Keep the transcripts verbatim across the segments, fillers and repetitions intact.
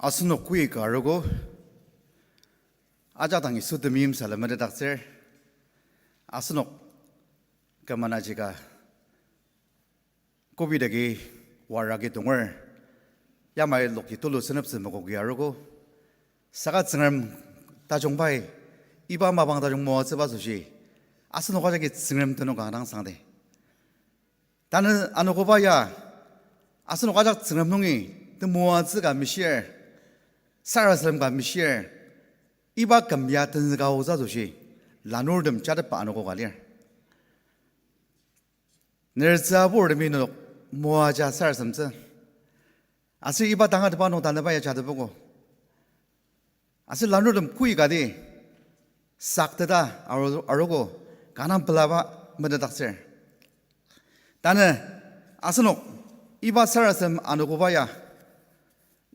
Asenok koika arogo, ajak dang Yisu temeim salem metetdaktsür. Asenok kümana jika covid agi, war agi tonger, yamai lokji tulu seneptsü makoki arogo. Saka Tsüngrem tajung pai, iba mapang tajung moatsüba asoshi, asenok ajaki Tsüngrem tenüng kanga dang sangdi. Tanü anogoba ya, asenok ajak Tsüngrem nungi temoatsü ka mishir, sarasadem ka mishir, iba küm ya tenzüka aotsü asoshi, lanurtem jatepba anogo ka lir. Nertsü aburtemi nenok moaja sarasademtsü. Aser iba tangatetba nung tanüba ya jatepogo. Aser lanurtem koikati sakteta aru-, arogo kanga dang pelaba metetdaktsür. Tanü asenok iba sarasadem anogoba ya,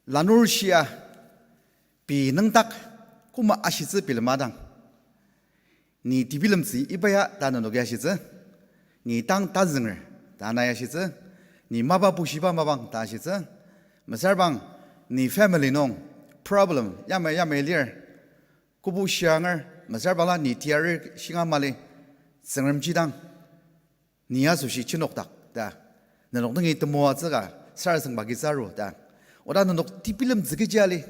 lanur shia pei nüngdak koma ashitsü bilema dang, ni tebilemtsü iba ya ta nenok ashitsü, ni tang tazünger ta na ashitsü, ni mapa bushiba mapang ta ashitsü, mesüra bang ni family nung problem yamai yamai lir, kobo shiranger, mesüra bangla ni teyari shinga mali, Tsüngremji dang ni asoshi chinokdak ta, nenok nungi temoatsü ka sarasadem ka agitsü aru ta, oda nenok tebilemtsü kechi ali,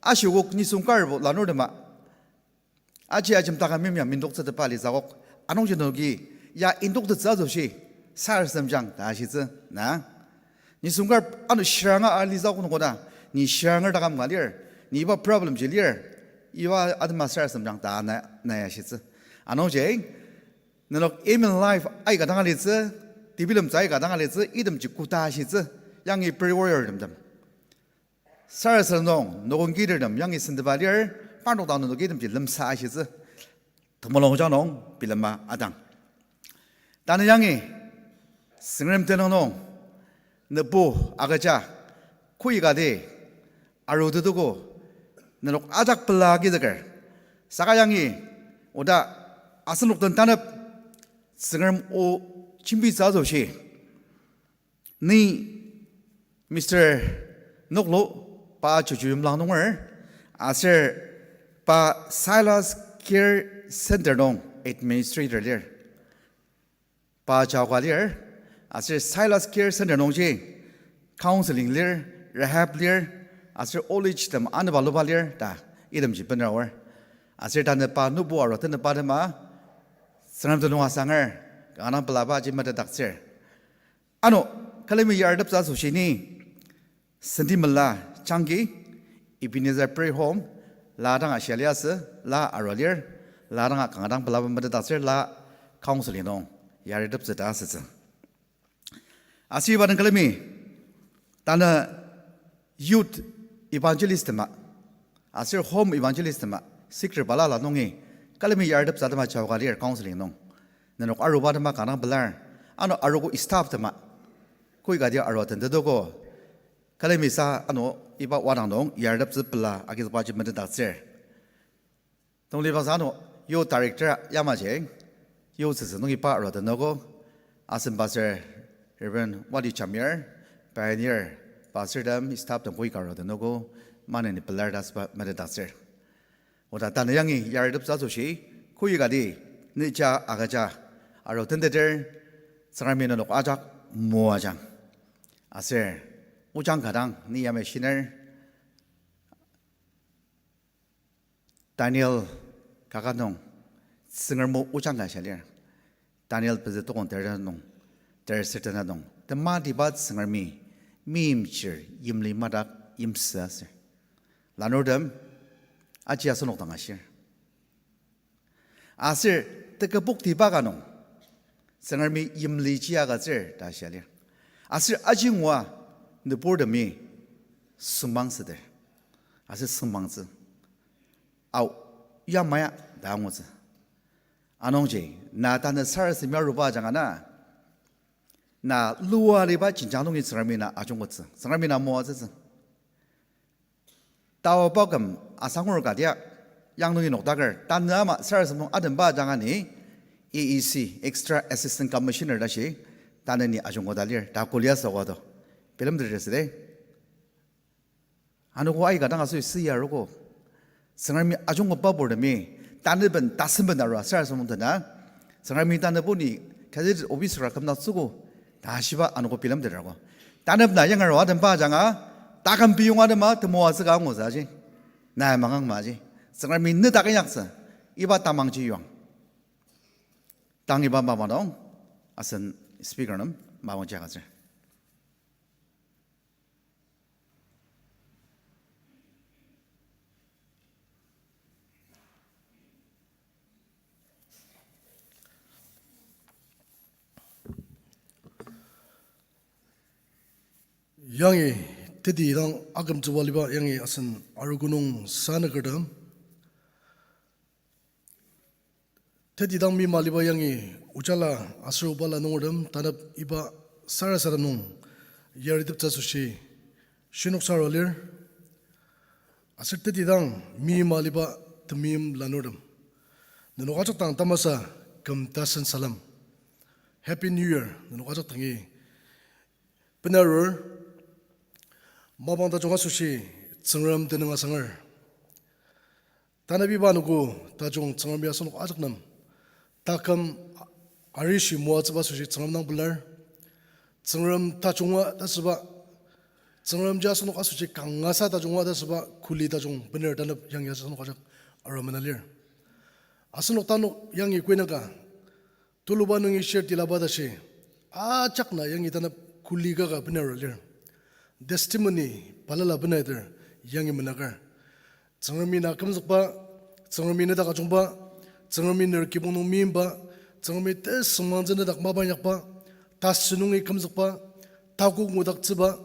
ashikok nisung karbo lanurtema aji ajemdaka mimya mindoktsütepa ali sakok, anungji nenoki ya indoktettsü asoshi sarasademjang ta ashitsü na. Nisung kar ano shiranga ali sakok nung oda, ni shiranger takam ka lir, ni iba problem ji lir, iba atema sarasademjang ta na, na ashitsü. Anungji nenok aim in life aika dang alitsü, tebilemtsü aika dang alitsü, itemji koda ashitsü, yangi prayer warriortemtem. Sarasadem nung nokong kidertem yangi sentepa lir, parnok dang nenoki itemji lemsa ashitsü, temulung ja nung bilema adang. Tanü yangi Tsüngrem tenüng nung nübu agüja koikati arutetuko, nenok ajak pela agiteker. Saka yangi oda asenok den tanep Tsüngrem o jembitsü asoshi, ni Mister Noklo, pa Chuchu Yimlang nunger, aser pa Silas Care Center nung administrator lir. Pa jaoka lir, aser Silas Care Center nungji counseling lir, rehab lir, aser old age tem aneba luba lir ta itemji benra aor. Aser tanü pa nübu arua tenüba atema Tsüngrem tenüng asanger, kanga dang pelaba ji metetdaktsür. Ano, külemi yarteptsü asoshi ni, Senti Mela Changki, Ebenezer Prayer Home, la danga shia liasü, la arua lir, la danga kanga dang pelaba metetdaktsür, la counseling nung yarteptsü ta asütsü. Aser iba den külemi, tanü youth evangelist tema, aser home evangelist tema, sikir balala nungi, külemi yarteptsü atema jaoka lir counseling nung. Nenok aruba atema kanga dang pelar, ano arogo staff tema, koikati arua tentetogo, külemi sa ano iba wadang nung yarteptsü pela agizükba ji metetdaktsür. Tongli bangsa ano youth director yamaji, youth tsütsü nungi pa arua tenogo, asen pastor Reverend Wadi Chamir, pioneer pastor tem, staff tem koika arua tenogo, maneni pelar ta asüba metetdaktsür. Oda tanü yangi yarteptsü asoshi, koikati, nija agüja arua tenteter, Tsüngremi nenok ajak moajang. Aser, ojang ka dang ni yamai shiner, Daniel kaket nung, Tsüngrem o ojang ka shia lir. Daniel pezü tokong ter nung, ter seten nung, tematiba Tsüngremi meimchir yimli madak yimsü aser, lanurtem aji asenok dang ashir. Aser teküboktiba ka nung, Tsüngremi yimliji agütsür ta shia lir. Aser aji ngua nüburtemi sümangtsüter. Aser sümangtsü. Ao, yamai ya ta angutsü. Anungji, na tanü sarasadem aruba ajanga na, na lua aliba jenjang nungi Tsüngremi na ajungkotsü, Tsüngremi na moatsütsü. Taoba küm asangur ka tia, yang nungi nokdaker, tanü ama sarasadem nung adenba ajanga ni, A E C, Extra Assistant Commissioner tashi, tanü ni ajungkoda lir, ta kulia sokoto. Bilemteter süde. Anogo aika dang asoshi ya arogo. Tsüngremi ajungkoba purtemi, taneben tasemben arua sarasadem dena. Tsüngremi tanübo ni gazetted officer kümdaktsüogo, ta shiba anogo bilemteter ago. Tanep na yangarua temba ajanga, taküm piyonga tema temoatsü ka angutsü aji. Na mangang maji. Tsüngremi nedak inyaktsü, iba tamangji yuang. Tang iba mapang nung, asen speaker nem mapang ji agütsür. Yangi teti dang akümtsüba liba yangi asen arogo nung sanükertem. Teti dang mima liba yangi ojala aser obala nungertem tanep iba sarasadem nung yariteptsü asoshi shinoksa arua lir. Aser teti dang mima liba temeim lanurtem, nenok ajak dang tamasa küm tasen salem, Happy New Year nenok ajak dangi benarur. Mapang tajung asoshi Tsüngrem tenüng asanger. Tanep iba anogo tajung Tsüngremi asenok ajak nem taküm arishi moatsüba asoshi Tsüngrem dang pelar. Tsüngrem tajunga ta süba, Tsüngremji asenok asoshi kangasa tajunga ta süba kuli tajung bener tanep yangi asenok ajak arua mena lir. Asenok tanü yangi kuinaka tuluba nungi share tilaba tashi, ajak na yangi tanep kuli kaka bena arua lir. Testimony balala benaiter yangi menaker. Tsüngremi na kümzükba, Tsüngremi nedak ajungba, Tsüngremi ner kibong nung meimba, Tsüngremi tesüngmangtsü nedak mapa inyakba, tasü nungi kümzükba, takok ngudaktsüba,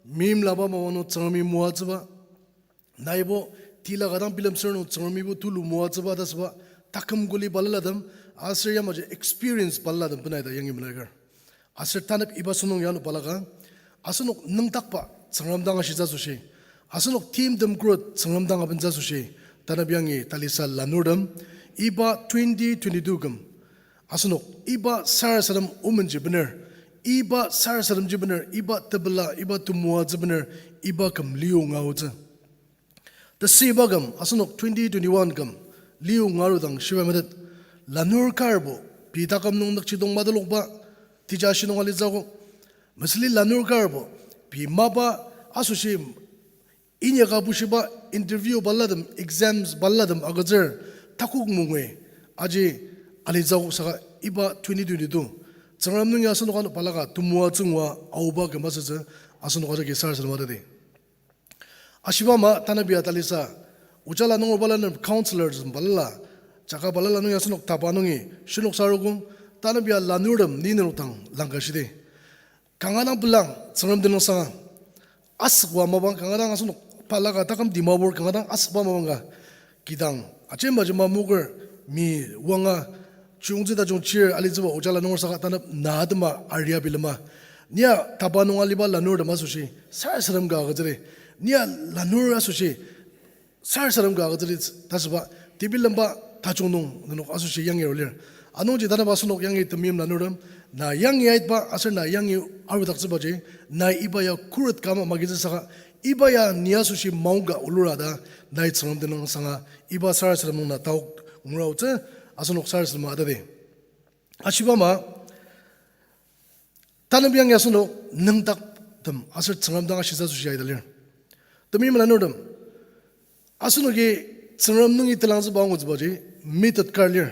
meimlaba mapa nung Tsüngremi moatsüba, naibo tila ka dang bilemsür nung Tsüngremibo tulu moatsüba ta süba, taküm kuli balalatem, aser yamaji experience balalatem benaita yangi menaker. Aser tanep iba sentong ya ano balaka, asenok nüngdakba Tsüngrem dang ashitsü asoshi, asenok timtem khuret Tsüngrem dang abentsü asoshi, tanep yangi talisa lanurtem, iba twenty twenty-two küm asenok iba sarasadem omenji bener, iba sarasademji bener, iba tepela, iba temoatsü bener, iba küm liunga aotsü. Tesüiba küm, asenok twenty twenty-one küm liunga arudang shibai metet. Lanur karbo, pei taküm nung nükjidong matulokba, tija shi nung alitsü akok. Mesüli lanur karbo, pei mapa asoshi inyaka bushiba interview balalatem, exams balalatem agütsür, takok mungui aji alitsü akok saka iba twenty twenty-two Tsüngrem nungi asenok ano balaka temoatsü ngua aoba küm asütsü, asenok ajaki sarasadem atadi. Ashiba ama tanep ya talisa, ojala nunger bala nem counselor tem balala, jaka balala nungi asenok taba nungi shinoksa arogo, tanep ya lanurtem ni nenok dang langka shidi. Kanga dang pelang Tsüngrem tenüngsanga asükba mapang, kanga dang asenok balaka taküm Dimapur kanga dang asükba mapang ka, kidang ajembaji mamoker, mi wanga chiyungtsü tajung chir alitsüba ojala nunger saka tanep na atema aria bilema. Nia taba nung aliba lanurtem asoshi sarasadem ka agütsüdi. Nia lanur asoshi sarasadem ka agütsüdi ta süba, tebilemba tajung nung nenok asoshi yangi arua lir. Anungji tanep asenok yangi temeim lanurtem, na yangi aitba aser na yangi arudaktsübaji, nai iba ya khuret ka ama magitsü saka, iba ya ni asoshi maongka olura ta, nai Tsüngrem tenüngsanga iba sarasadem nung na taok nguraotsü, asenok sarasadema atadi. Ashiba ama, tanep yangi asenok nüngdaktem aser Tsüngrem dang ashitsü asoshi aita lir. Temeim lanurtem, asenoki Tsüngrem nungi telangzüba angutsübaji method ka lir,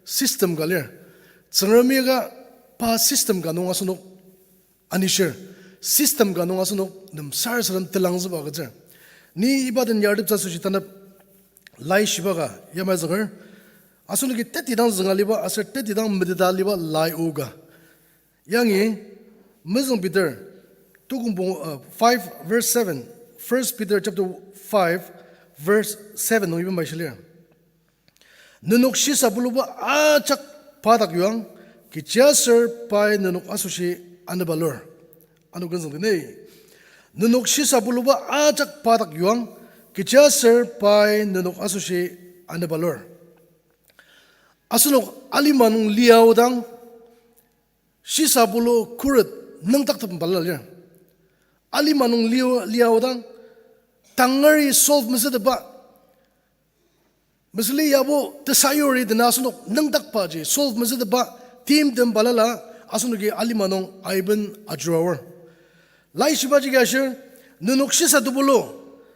system ka lir. Tsüngremi ka pa system ka nung asenok anishir, system ka nung asenok nem sarasadem telangzüba agütsür. Ni iba den yarteptsü asoshi tanep laishiba ka yamai zünger. Asenoki teti dang zünga liba aser teti dang meteta liba lai o ka. Yangi, mezüng Peter, tukong pung, uh, five verse seven, First Peter chapter five verse seven nung iba mai shilir. Nenok shisabuluba ajak pa dak yuang, kechiaser pai nenok asoshi anebalur. Ano kenzüng dene. Nenok shisabuluba ajak pa dak yuang, kechiaser pai nenok asoshi anebalur. Asenok alima nung liaodang, shisabulu khuret nüngdaktem balala lir. Alima nung lio-, liaodang, tangari solve mesütepa, mesüli yabo tesayuri dena asenok nüngdakbaji solve mesütepa timtem balala asenoki alima nung aiben ajurur. Laishibaji ka ashir, nenok shisa tebulu,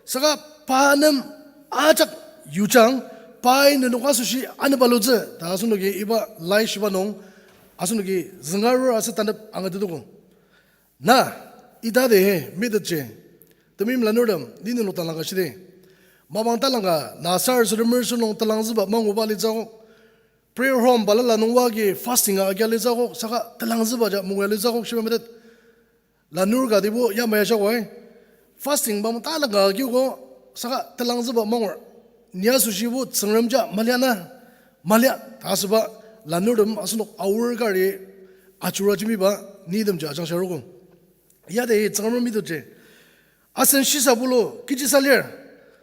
saka pa nem ajak yujang, pai nenok asoshi anepalutsü ta asenoki iba laishiba nung asenoki züngarur aser tanep angatetuko. Na, ita de he, mitetji. Temeim lanurtem, ni nenok talangka shidi. Mapang talangka, na sarasademer sür nung talangzüba manguba litsüko. Prayer home balala nung wagi fasting agi litsüko, saka talangzüba ja mungu litsüko, shiba metet. Lanur ka dibo yamai ashako ai. Fasting bang talangka agiko, saka talangzüba mangur. Ni asoshibo Tsüngrem ja maliana, malia ta asüba lanurtem asenok aor kari ajura jembiba nitemji ajangshia arogo. Yade Tsüngrem mitetji. Asen shisa bulu kechisa lir,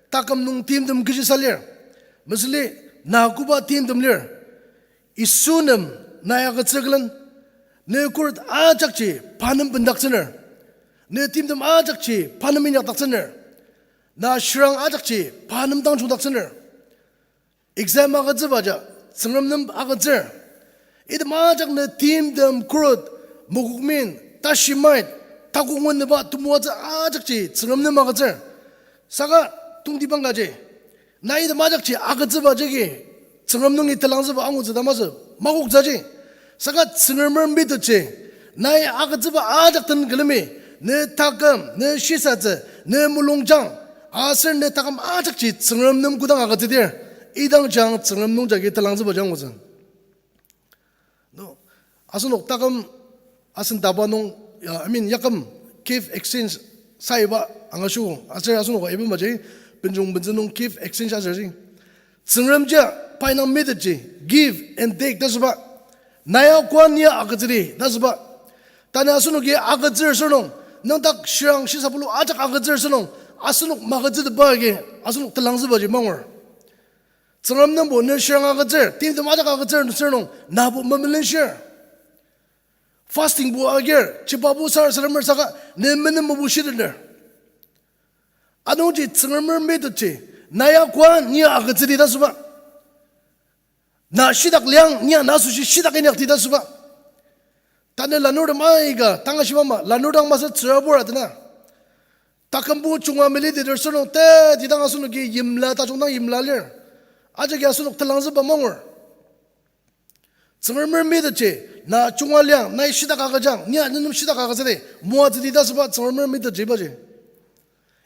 taküm nung timtem kechisa lir, mesüli na koba timtem lir, Yisu nem nai agütsür külen, ne khuret ajakji pa nem bendaktsüner, ne timtem ajakji pa nem inyakdaktsüner, na shirang ajakji pa nem dang jungdaktsüner. Exam agütsüba ja Tsüngrem nem agütsür. Item ajak ne timtem khuret, mokokmin, tashi mait, takok nguneba temoatsü ajakji Tsüngrem nem agütsür. Saka tongtibang kaji, na item ajakji agütsüba jagi Tsüngrem nungi telangzüba angutsü ta masü, makoktsüji. Saka Tsüngremer mitetji, nai agütsüba ajak den külemi, ne taküm, ne shisatsü, ne mulungjang, aser ne taküm ajakji Tsüngrem nem kodang agütsüdir, idang jang Tsüngrem nung jagi telangzüba jang angutsü. No, asenok taküm asen taba nung, ya, I mean, yaküm gift exchange saiba angashigo, aser asenok iba maji, benjong bentsü nung gift exchange asürji. Tsüngremji, pai nang mitetji, give and take ta süba. Nai akoa nia agütsüdi ta süba. Tanü asenoki agütsür sür nung, nüngdak shirang shisa bulu ajak agütsür sür nung, asenok magütsütepa agi, asenok telangzübaji mangur. Tsüngrem nungbo ne shirang agütsür, timtem ajak agütsür sür nung, nabo memelenshir. Fasting bo agir, chibabo sarasademer saka, ne menem mabo shitener. Anungji Tsüngremer mitetji, nai akoa nia agütsüdi ta süba. Na shitak liang, nia na asoshi shitak inyakdi ta süba. Tanü lanurtem aika, tanga shiba ama, lanur dang masü tsürabur atena. Takümbo junga meliteter sür nung, te, tidang asenoki yimla, tajung dang yimla lir. Ajaki asenok telangzüba mangur. Tsüngremer mitetji, na junga liang, nai shitak agüjang, nia ne nem shitak agütsüdi, moatsüdi ta süba Tsüngremer mitetji ibaji.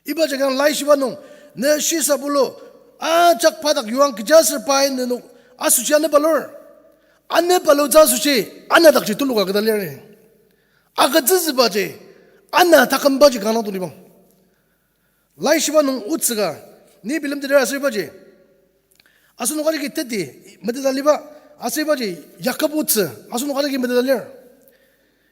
Ibaji kang laishiba nung, ne shisa bulu, ajak pa dak yuang kechiaser pai nenok asoshi anebalur. Anebalutsü asoshi, anadakji tuluka keta lir. Agütsütsübaji, ana takümbaji kanga tongtibang. Laishiba nung otsü ka, ni bilemteter aser ibaji. Asenok ajaki teti meteta liba, aser ibaji Jakob otsü, asenok ajaki meteta lir.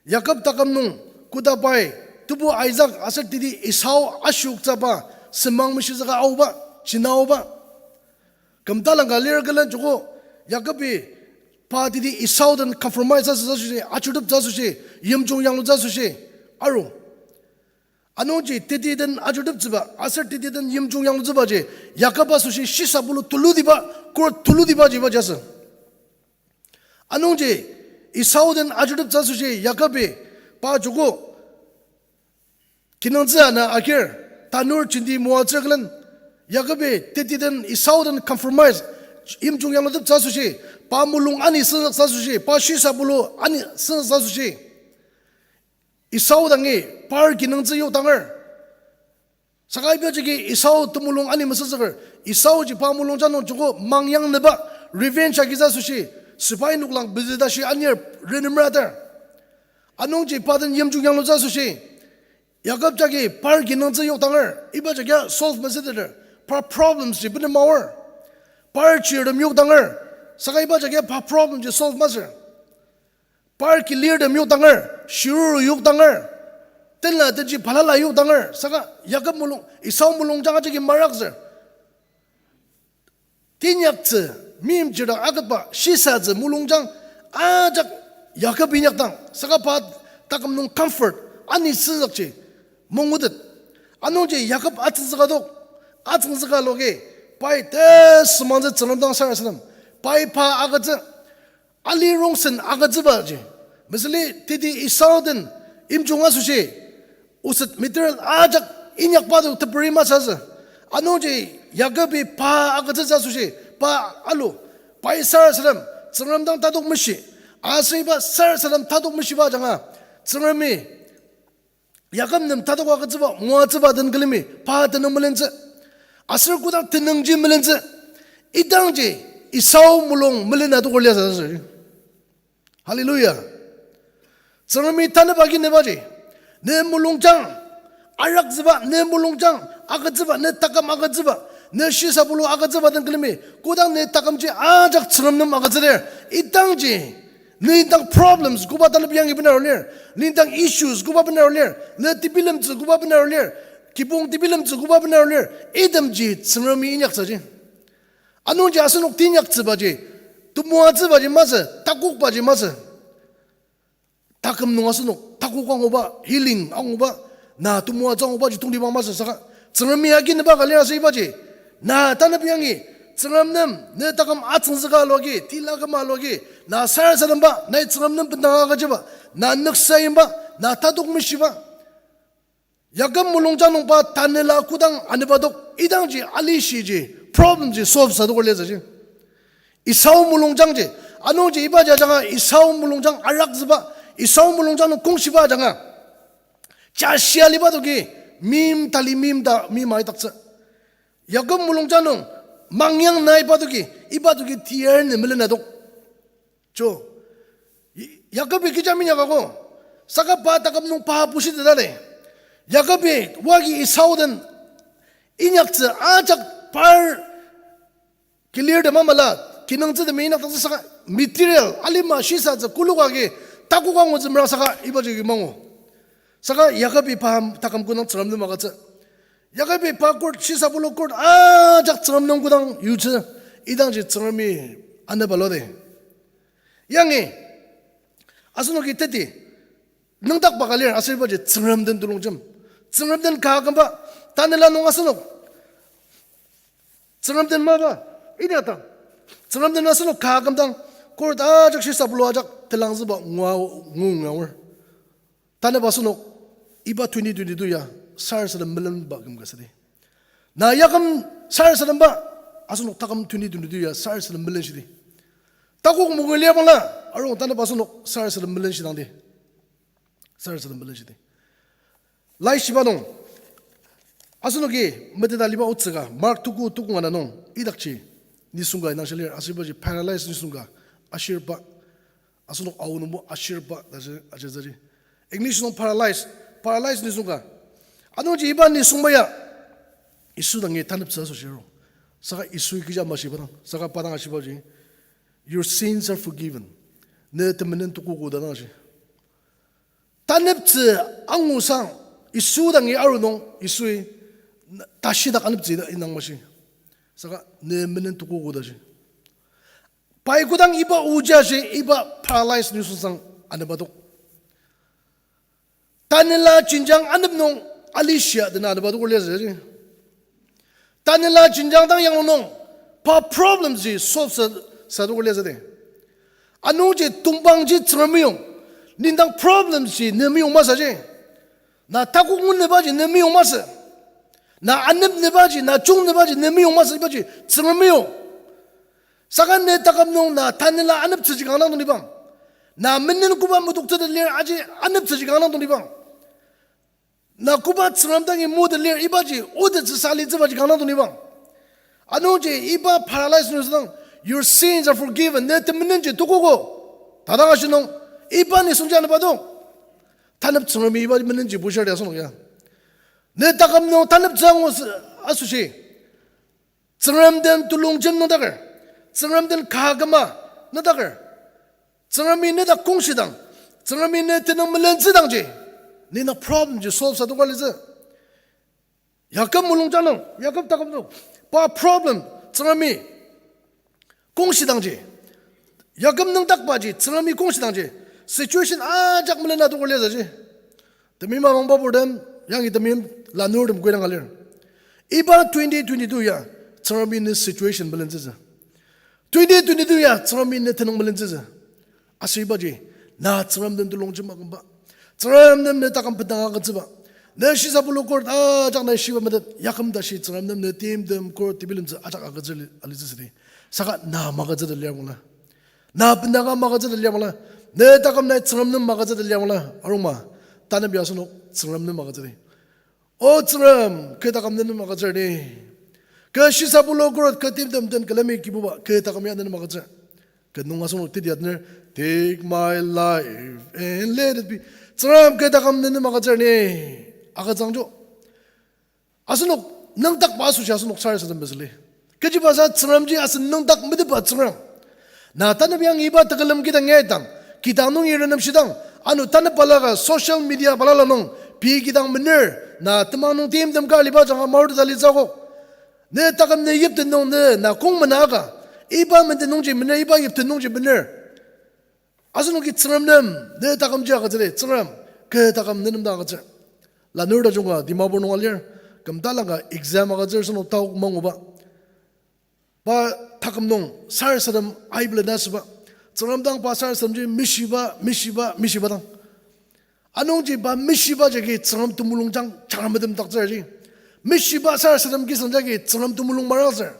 Jakob taküm nung, koda pai, tebu Isak aser teti Esau ashioktsüba, semang meshizüka aoba, jina aoba. Küm talangka lir külen joko, Jakobi, pa teti Esau den compromise asütsü asoshi, ajuruteptsü asoshi, yimjung yanglutsü asoshi, aru. Anungji teti den ajuruteptsüba, aser teti den yimjung yanglutsübaji, Jakob asoshi shisa bulu tulutiba, khuret tulutibaji ibaji asü. Anungji Esau den ajuruteptsü asoshi Jakobi, pa joko, kinungtsü ana agir, tanur jenti moatsür külen, Jakobi teti den Esau den compromise, yimjung yangluteptsü asoshi, pa mulung ani senzüktsü asoshi, pa shisa bulu ani senzüktsü asoshi. Esau dangi par kinungtsü yokdanger. Saka iba jagi Esau temulung ani mesüzüker. Esauji pa mulungjang nung joko mangyang nüba revenge agitsü asoshi, sepai noklang pezü tashi anir renemrater. Anungji pa den yimjung yanglutsü asoshi, Jakob jagi par kinungtsü yokdanger, iba jagi solve masüteter, par problems ji bena maor. Par chirtem yokdanger, saka iba jagi pa problem ji solve masür. Par kilirtem yokdanger, shiruru yokdanger, tenla tenji balala yokdanger, saka Jakob mulung, Esau mulungjang ajaki maraktsür. Teinyaktsü, meimchir dak aketba shisatsü mulungjang ajak Jakob inyakdang, saka pa taküm nung comfort ani senzükji mangutet. Anungji Jakob atsütsüka tok, atsüngzüka loki, pai tesümangtsü Tsüngrem dang sarasadem. Pai pa agütsü, ali rongsen agütsübaji. Mesüli teti Esau den imjung asoshi, oset material ajak inyakba to teperi masazü. Anungji Yakobi pa agütsütsü asoshi, pa alu, pai sarasadem, Tsüngrem dang tatok meshi. Aser iba sarasadem tatok meshiba ajanga, Tsüngremi Yakob nem tatok agütsüba, moatsüba den külemi, pa tenüng melentsü. Aser kodang tenüngji melentsü, idangji Esau mulung melena tokor liasü. Hallelujah. Tsüngremi tanüba agi nebaji, ne mulungjang araktsüba, ne mulungjang agütsüba, ne taküm agütsüba, ne shisabulu agütsüba den külemi, kodang ne takümji ajak Tsüngrem nem agütsüdir, idangji ne indang problems koba tanep yangi bena aru lir, ne indang issues koba bena aru lir, ne tebilemtsü koba bena aru lir, kibong tebilemtsü koba bena aru lir, itemji Tsüngremi inyaktsüji. Anungji asenok teinyaktsübaji, temoatsübaji masü, takokbaji masü. Taküm nung asenok takok anguba, healing anguba, na temoatsü angubaji tongtibang masü saka, Tsüngremi agi neba ka lir aser ibaji, na tanep yangi, Tsüngrem nem ne taküm atsüngzüka alu agi, tila küma alu agi, na sarasademba, nai Tsüngrem nem bendanga agüjüba, na nüksa yimba, na tatok meshiba. Yakob mulungjang nungba tanela kodang aneba tok, idangji alishiji, problemji solve sa tokor liasüji. Esau mulungjangji, anungji ibaji ajanga Esau mulungjang araktsüba, Esau mulungjang nung kongshiba ajanga, jashia liba toki, mim tali mim ta mim aidaktsü. Yakob mulungjang nung mangyang nai iba toki, iba toki tiyar ne melena tok. Jo, Yakobi kecha minyaka ko, saka pa taküm nung pa bushiteta de. Yakobi wagi Esau den inyaktsü ajak par kilir de mamala, kinungtsü de mi inyaktsü saka material, alima shisatsü kuluka agi takok angutsü merang saka ibaji mangu. Saka Yakobi pa taküm kodang Tsüngrem nem agütsü. Yakobi pa court, shisabulu court ajak Tsüngrem nem kodang yutsü, idangji Tsüngremi aneba lode. Yangi, asenoki teti, nüngdakba ka lir aser ibaji Tsüngrem den tulongjem. Tsüngrem den ka kümba, tanela nung asenok Tsüngrem den mapa, ini atang, Tsüngrem den asenok ka kümdang, court ajak shisabulu ajak telangzüba ngua, ngu ngaor. Tanep asenok iba twenty twenty-two ya sarasadem melenba küm ka südi. Na yaküm sarasademba, asenok taküm twenty twenty-two ya sarasadem melenshidi. Takok mungui lia bangla, arung tanep asenok sarasadem melenshidangdi. Sarasadem melenshidi. Laishiba nung, asenoki meteta liba otsü ka, Mark tuku, tuku ngana nung, idakji nisung ka inang shilir, aser ibaji paralyzed nisung ka, ashirba, asenok Ao nungbo ashirba ta ji, ajezüji. English nung paralyzed, paralyzed nisung ka. Anungji iba nisung ba ya Yisu dangi taneptsü asoshi aru. Saka Yisui kecha mashiba dang, saka pa dang ashibaji, your sins are forgiven. Ne temenen tukogo ta dang ashi. Taneptsü angusang, Yisu dangi aru nung Yisui tashidak aneptsü ta inang mashi. Saka ne menen tukogo ta shi. Pai kodang iba oji ashi, iba paralyzed nisung sang anepa tok. Tanela jenjang anep nung alishia dena anepa tok lir aji. Tanela jenjang dang yanglunung, pa problems ji solve sa, sa tok lir aji. Anungji tongpangji Tsüngrem meyong, nindang problems ji ne meyong masü ji. Na takok ngunübaji ne meyong masü. Na anep nübaji, na chungnübaji ne meyong masü ibaji Tsüngrem meyong. Saka ne taküm nung na tanela aneptsüji kanga dang tongtibang. Na menen koba metoktsütet lir aji aneptsüji kanga dang tongtibang. Na koba Tsüngrem dangi motet lir ibaji otettsüsa alitsübaji kanga dang tongtibang. Anungji iba paralyzed nisung dang, your sins are forgiven, ne temenenji tukogo ta dang ashi nung, iba nisungji anepa tok. Tanep Tsüngremi iba menenji bushir di asenok ya. Ne taküm nung taneptsü angu s-, asoshi, Tsüngrem den tulongjem nüngdaker, Tsüngrem den ka küma nüngdaker, Tsüngremi ne dak kongshidang, Tsüngremi ne tenüng melentsüdangji, ne na problem ji solve sa toka litsü. Yakob mulungjang nung, Yakob taküm nung, pa problem Tsüngremi kongshidangji, Yakob nüngdakbaji Tsüngremi kongshidangji, situation ajak melena toka lir aji. Temeim amangba purtem, yangi temeim lanurtem koi dang alir. Iba twenty twenty-two ya, Tsüngremi ne situation melentsütsü. Twenty twenty-two ya, Tsüngremi ne tenüng melentsütsü. Aser ibaji, na Tsüngrem den tulongjem akümba. Tsüngrem nem ne taküm bendang agütsüba. Ne shisa bulu kor ajak nai shiba metet, yaküm tashi Tsüngrem nem ne timtem kor tebilemtsü ajak agütsür li-, alitsü südi. Saka na magütsütet lir bangla. Na bendanga magütsütet lir bangla. Ne taküm nai Tsüngrem nem magütsütet lir bangla. Arungma, tanep ya asenok Tsüngrem nem agütsüdi. O Tsüngrem, kü taküm ne nem agütsür ni. Kü shisa bulu kor, kü timtem den külemi Kibuba, kü taküm ya ne nem agütsür. Kü nung asenok teti atner, take my life and let it be. Tsüngrem, kü taküm ne nem agütsür ni. Agütsüngjo. Asenok nüngdakba asoshi asenok sarasadem mesüli. Kechibasa Tsüngremji asen nüngdak metetba Tsüngrem. Na tanep yangi iba tekülem kidang yaitang, kidang nung irenemshidang, ano tanep balaka social media balala nung, pei kidang mener, na temang nung timtem ka aliba ajanga marutet alitsü akok. Ne taküm ne yipten nung ne na kong mena aka, iba menden nungji mener, iba yipten nungji mener. Asenoki Tsüngrem nem, ne takümji agütsüdi, Tsüngrem, kü taküm ne nem dang agütsür. Lanur tajunga Dimapur nung alir, küm talangka exam agütsür asenok taok manguba. Pa taküm nung sarasadem aiblen asüba. Tsüngrem dang pa sarasademji mishiba, mishiba, mishiba dang. Anungji pa mishiba jagi Tsüngrem temulungjang jangramademdaktsürji. Mishiba sarasadem kisang jagi Tsüngrem temulung marangsür.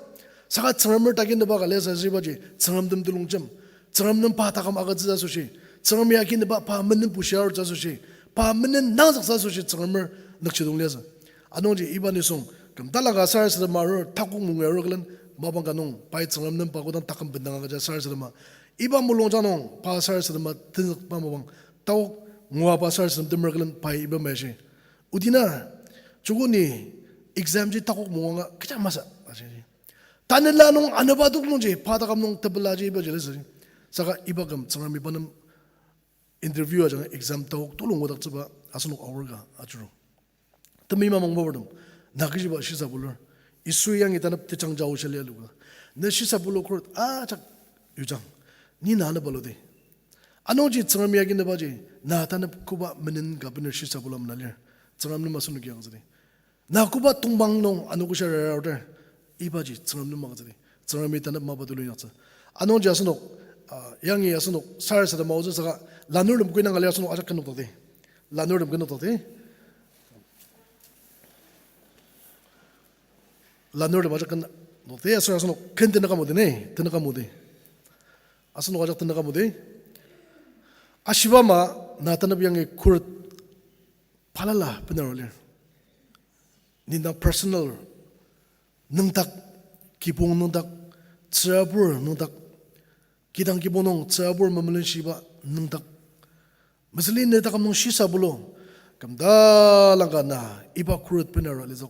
Saka Tsüngremer takineba ka liasü shibaji Tsüngrem tem tulongjem. Tsüngrem nem pa taküm agütsütsü asoshi, Tsüngrem ya kineba pa menen bushia arutsü asoshi, pa menen nangzüktsü asoshi Tsüngremer nükjidong liasü. Anungji iba nisung küm talangka sarasadem arur, takok mungi arur külen, mapang ka nung pai Tsüngrem nem pa kodang taküm bendang agüja sarasadema, iba mulungjang nung pa sarasadema tenzükba mapang, taok ngua pa sarasadem temer külen pai iba maishi. Odina, joko ni exam ji takok munganga kecha masü, ashi. Tanela nung anaba tok nungji, pa taküm nung tepelaji ibaji lesü. Saka iba küm Tsüngremi pa nem interview ajanga exam taok tulu ngudaktsüba asenok aor ka ajuru. Temi mamang babartem, na kechiba shisa bulur. Yisui yangi tanep tejang jao shia lia luka. Ne shisa bulu khuret ajak yujang. Ni na ne baludi. Anungji Tsüngrem ya kinebaji, na tanep koba menen ka bener shisa bula mena lir. Tsüngrem nem asenoki agütsüdi. Na koba tongpang nung anogo shia rara order, ibaji Tsüngrem nem agütsüdi. Tsüngremi tanep mapa tulu inyaktsü. Anungji asenok, ah, yangi asenok sarasadem aotsü saka lanurtem koi nang ali asenok ajak kenokdakdi. Lanurtem kenokdakdi. Lanurtem ajak kenokdakdi. Aser asenok ken tenük amudi ne, tenük amudi. Asenok ajak tenük amudi. Ashiba ama, na tanep yangi khuret balala bener lir. Ni dang personal nüngdak, kibong nüngdak, tsürabur nüngdak, kidang kibong nung tsürabur memelenshiba nüngdak. Mesüli ne taküm nung shisa bulu, kümdalangka na iba khuret bener lizük.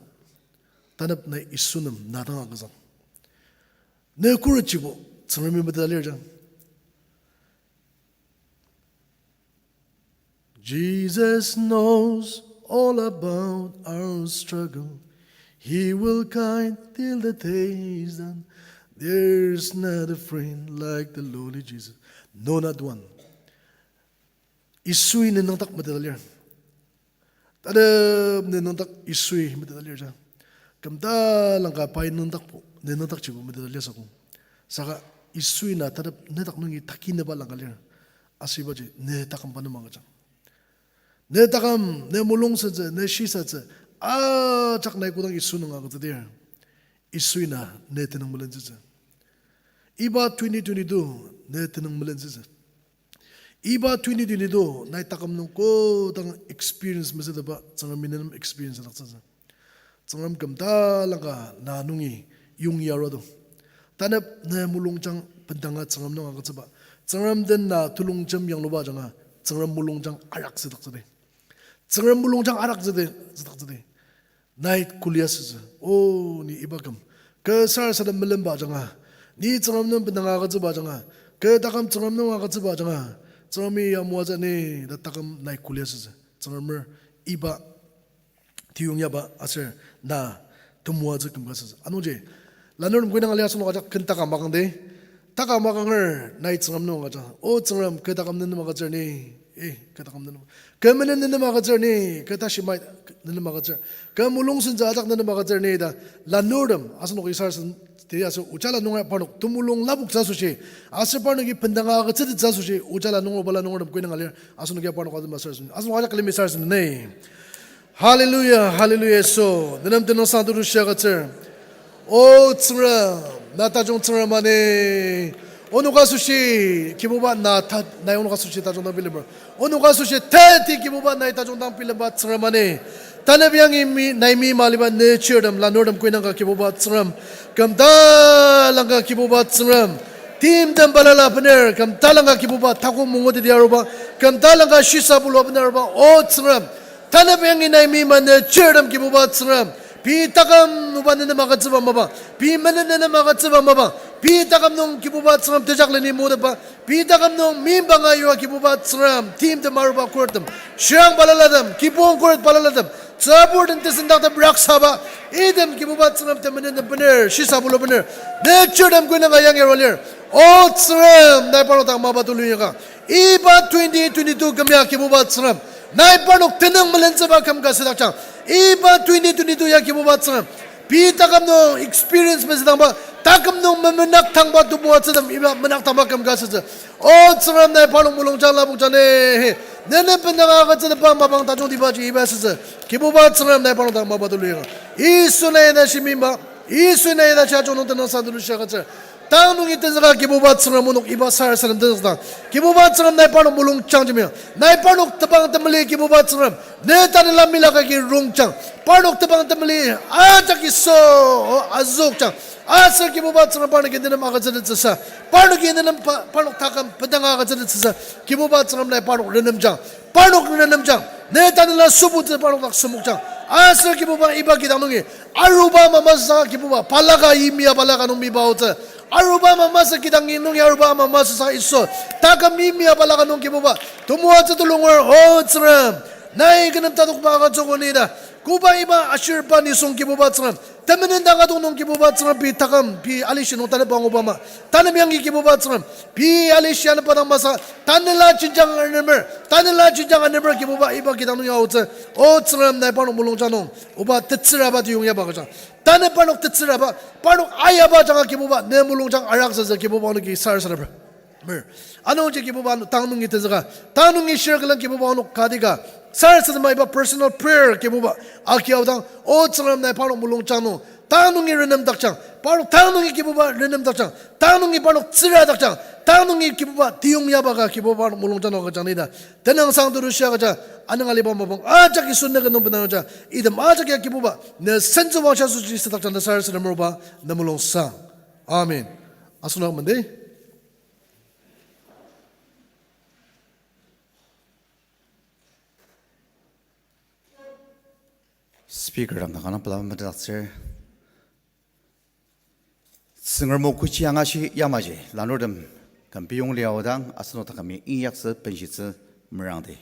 Tanep nai Yisu nem na dang agüzang. Ne khuret jibo, Tsüngremi meteta lir jang. Jesus knows all about our struggle. He will guide till the day is done. There's not a friend like the Lord Jesus. No, not one. Yisui ne nüngdak meteta lir. Tanep ne nüngdak Yisui meteta lir jang. Kümdalangka pai nüngdakbo, ne nüngdakjibo meteta liasü akok. Saka Yisui na tanep ne dak nungi takineba langka lir. Ashibaji ne taküm pa nem agüjang. Ne taküm, ne mulung sentsü, ne shisatsü, ajak nai kodang Yisu nung agütsüdir, Yisui na ne tenüng melentsütsü. Iba twenty twenty-two ne tenüng melentsütsü. Iba twenty twenty-two nai taküm nung kodang experience mesüteba Tsüngremi ne nem experience adaktsütsü. Tsüngrem kümdalangka na nungi yongi arua do. Tanep ne mulungjang bendanga Tsüngrem nung agütsüba, Tsüngrem den na tulungjem yangluba ajanga, Tsüngrem mulungjang araktsüdaktsüdi. Tsüngrem mulungjang araktsüdi, tsüdaktsüdi. Nai kuli asütsü. O, ni iba küm, kü sarasadem melenba ajanga, ni Tsüngrem nem bendanga agütsüba ajanga, kü taküm Tsüngrem nung agütsüba ajanga, Tsüngremi ya moatsü ni ta taküm nai kuli asütsü. Tsüngremer iba tiyongyaba aser na temoatsü küm ka asütsü. Anungji, lanurtem koi nang ali asenok ajak ken taka makangdi. Taka makanger nai Tsüngrem nem agüjang. O Tsüngrem, kü taküm ne nem agütsür ni. Eh, kü taküm nenem. Kü menen nenem agütsür ni, kü tashi mai nenem agütsür. Kü mulung sentsü ajak nenem agütsür ni ta, lanurtem, asenok isar sen, ti aser ojala nunga parnok temulung lapoktsü asoshi, aser parnoki bendanga agütsütettsü asoshi, ojala nunger bala nungertem kuinanga lir, asenok ya parnok atem asar sen, asenok ajak lemi sar sen ni. Hallelujah, hallelujah, Yisu. Nenem tenüngsang tetushi agütsür. O Tsüngrem, na tajung Tsüngrem ani. Onok asoshi, Kibuba na ta, na onok asoshi tajung dang bilemer. Onok asoshi teti Kibuba nai tajung dang bilemba Tsüngrem ani. Tanep yangi mi, nai mi maliba ne chirtem, lanurtem kuinangka Kibuba Tsüngrem. Kümta langka Kibuba Tsüngrem. Timtem balala bener, kümta langka Kibuba takok munguteti aruba. Kümta langka shisa bulua bener aruba, O Tsüngrem. Tanep yangi nai mi ma ne chirtem Kibuba Tsüngrem. Pei taküm nungba nenem agütsüba mapang. Pei menen nenem agütsüba mapang. Pei taküm nung Kibuba Tsüngrem tejakleni moteba. Pei taküm nung mimba nga yua Kibuba Tsüngrem. Timtem aruba khurettem. Shirang balalatem. Kibong khuret balalatem. Tsüburtem tesendaktem raksaba. Item Kibuba Tsüngrem temenen bener. Shisa bulua bener. Ne chirtem kuinangka yangi arulir. O Tsüngrem, nai parnok dang mapa tulu yaka. Iba twenty twenty-two kümya Kibuba Tsüngrem. Nai parnok tenüng melentsüba küm ka südakjang. Iba twenty twenty-two ya Kibuba Tsüngrem. Pei taküm nung experience mesüdangba, taküm nung memenak tangba tebuatsütem iba menak tangba küm ka sütsü. O Tsüngrem nai parnok mulungjang lapokjang ni. Nenem bendanga agütsütetba mapang tajungtibaji iba sütsü. Kibuba Tsüngrem nai parnok dang mapa tulu yaka. Yisu nai na shimimba. Yisu nai na shia chonung tenüngsang tetushi agütsür. Tang nungi tenzüka Kibuba Tsüngrem onok iba sarasadem tenzükdang. Kibuba Tsüngrem nai parnok mulungjang jemia. Nai parnok tebang temeli Kibuba Tsüngrem. Ne tanela milaka ki rongjang. Parnok tebang temeli ajak iso azükjang. Aser Kibuba Tsüngrem parnoki nenem agütsütettsüsa. Parnoki nenem pa-, parnok taküm bendanga agütsütettsüsa. Kibuba Tsüngrem nai parnok renemjang. Parnok renemjang. Ne tanela sübutsü parnok dak sümokjang. Aser Kibuba iba kidang nungi. Aruba mama saka Kibuba. Balaka yimya balaka nung miba aotsü. Aruba mama sa kidang nungi aruba mama saka Yisu. Taküm yimya balaka nung Kibuba. Temoatsü tulunger O Tsüngrem. Nai kü nem tadokba agütsüogo ni ta. Koba iba ashirba nisung Kibuba Tsüngrem. Temenen dang adok nung Kibuba Tsüngrem pei taküm pei alishi nung tanep anguba ma. Tanep yangi Kibuba Tsüngrem. Pei alishi anepba dang masa. Tanela jenjang anemer. Tanela jenjang anemer Kibuba iba kidang nung ya aotsü. O Tsüngrem nai parnok mulungjang nung. Oba tetsüraba tiyong yaba kajang. Tanü parnok tetsüraba, parnok ayaba janga Kibuba, ne mulungjang arak züzü Kibuba onoki sarasademer. Mer. Anungji Kibuba tang nungi tenzüka, tang nungi shir külen Kibuba onok kadika, sarasadema iba personal prayer Kibuba, aki aodang, O Tsüngrem nai parnok mulungjang nung, tang nungi renemdakjang, parnok tang nungi Kibuba renemdakjang, tang nungi parnok tsüradakjang, tang nungi Kibuba tiyong yaba ka Kibuba parnok mulungjang nung agüjang ni ta. Tenüngsang tetushi agüja, anüng aliba mapang ajak Yisu nüket nung benangja, item ajak ya Kibuba, ne sentsü wangshia asoshi südakjang ta sarasademer oba, ne mulungsang. Amen. Asenok mende. Speaker dang kanga pelaba metetdaktsür. Tsüngrem o kechi angashi yamaji, lanurtem küm piyong liaodang, asenok takümi inyaktsü benshitsü merangdi.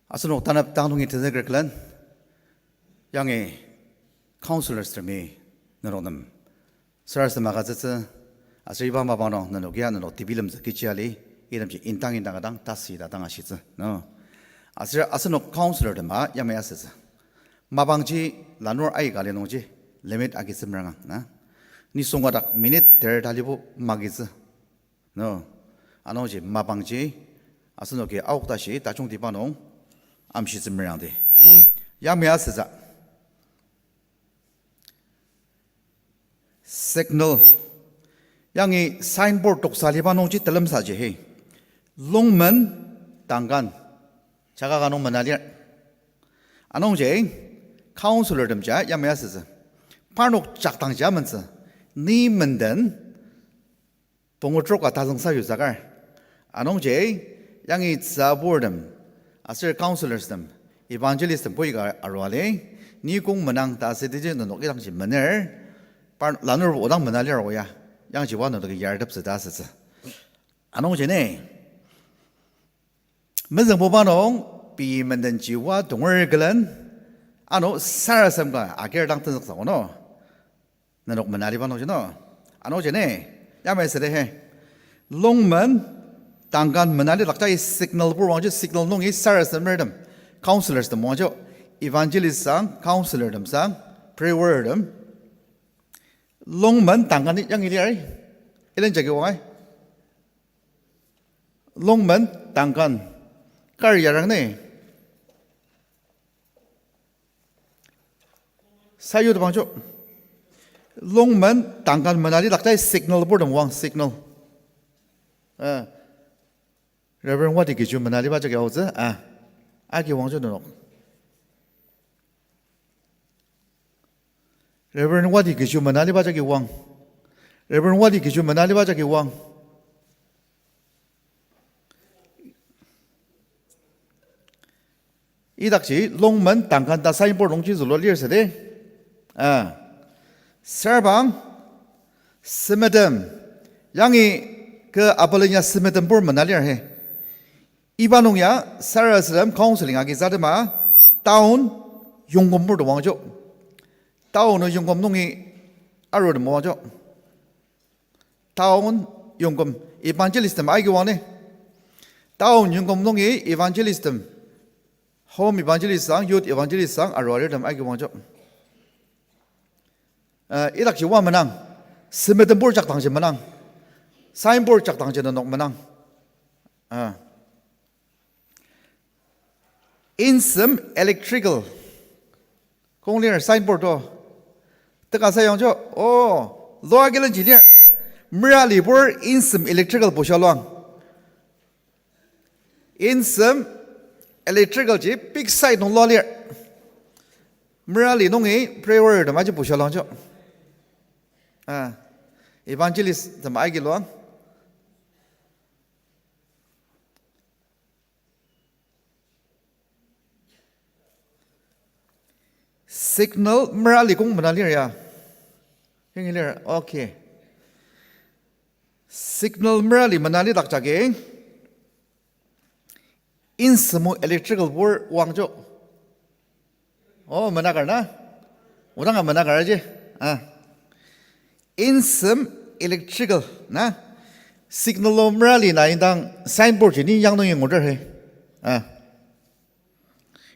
Asenok tanep tang nungi tenzüker külen, yangi councillors temi nenok nem sarasadema agütsütsü, aser iba mapang nung nenok ya nenok tebilemtsü kechi ali, itemji indang indang adang tasi ta dang ashitsü, no. Aser asenok councillor tema yamai asütsü. Mapangji lanur aika li nungji limit agitsü merangang, na. Nisung adak minute ter talibo magitsü, no. Anungji mapangji asenoki aok tashi tajungtiba nung amshitsü merangdi. Yamai asütsü. Signal. Yangi signboard toksa liba nungji telemsaji he. Lungmen, Tangkan. Jaka ka nung mena lir. Anungji, councillor temja yamai asütsü. Parnok jakdangji amentsü. Ni menden, pungu trok ka tazüngsa yusakar. Anungji, yangi tsüburtem, aser councillors tem, evangelist tem pui ka arua li, ni kong menang ta asüdiji nenok idangji mener, par lanur odang mena lir oya, yangji oa nenoki yarteptsü ta asütsü. Anungji ni, mezüngbuba nung, pei mendenji oa tonger külen, ano sarasadem ka agir dang tenzüksa kono. Nenok mena liba nungji no. Anungji ni, yamai südi he. Lungmen, Tangkan menali dakjai signal pur wangji, signal nungi sarasademtem, counselors tem wangji, evangelist sang, counselor tem sang, prayer warrior tem. Longmen tangkan yangi lir, ilen jagi wangai. Longmen tangkan kar yarang ne. Sayu tebangjo. Longmen tangkan menali dakjai signal pur tem wang signal. Eh. Reverend Wati Kiju menaliba jagi aotsü, ah. Agi wangjo nenok. Reverend Wati Kiju menaliba jagi wang. Reverend Wati Kiju menaliba jagi wang. Idakji Longmen tangkan ta signboard nungji zülua lir süde. Ah. Serbang, semetem. Yangi ke apalenya semetem pur mena lir he. Iba nung ya sarasadem counseling agi zadema town yongküm pur tem wangjo. Town o yongküm nungi aru tem wangjo. Town yongküm evangelist tem aiki wang ne. Town yongküm nungi evangelist tem, home evangelist sang, youth evangelist sang, aru alir tem aiki wangjo. Uh, idakji wa menang, semetem pur jakdangji menang, signboard jakdangji nenok menang. Uh. Insem Electrical. Kong lir signboard o. Teka sayangjo, o, loa kilenji lir. Merali pur Insem Electrical busha luang. Insem Electrical ji big site nung lua lir. Merali nungi prayer warrior tem aji busha luangjo. Ah, evangelist tem aiki luang. Signal merali kong mena lir ya. Yangi lir, okay. Signal merali mena lidakjagi Insem o Electrical pur wangjo. Oh, mena kar na? Odanga mena kar aji. Ah. Insem Electrical na? Signal o merali na indang signboard ji ni yang nung yanguter he. Ah.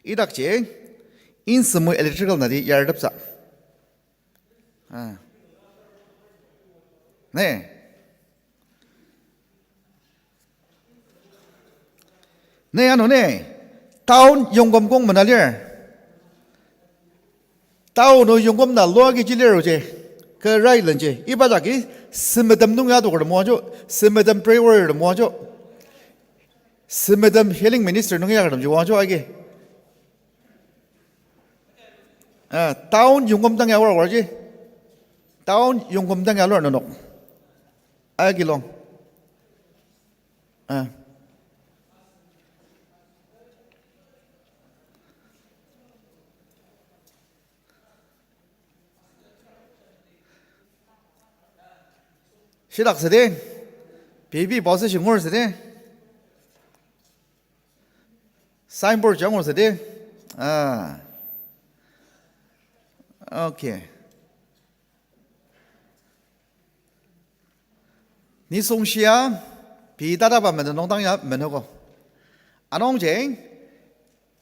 Idakji, Insem o Electrical nati yartepsa. Ah. Ne. Ne ano ne. Town yongküm kong mena lir. Town o yongküm na lua agi ji lir oji. Ke rai lenji. Iba jagi semetem nung ya doker moajo. Semetem prayer warrior moajo. Semetem healing minister nung ya kerdam ji moajo agi. Ah, town yongküm dang ya war war ji. Town yongküm dang ya lur nenok. Agi long. Ah. Shidak südi. Baby boss shi ngur südi. Signboard jangur südi. Ah. Okay. Nisung shia, pei tataba mena nung dang ya menogo. Anungji,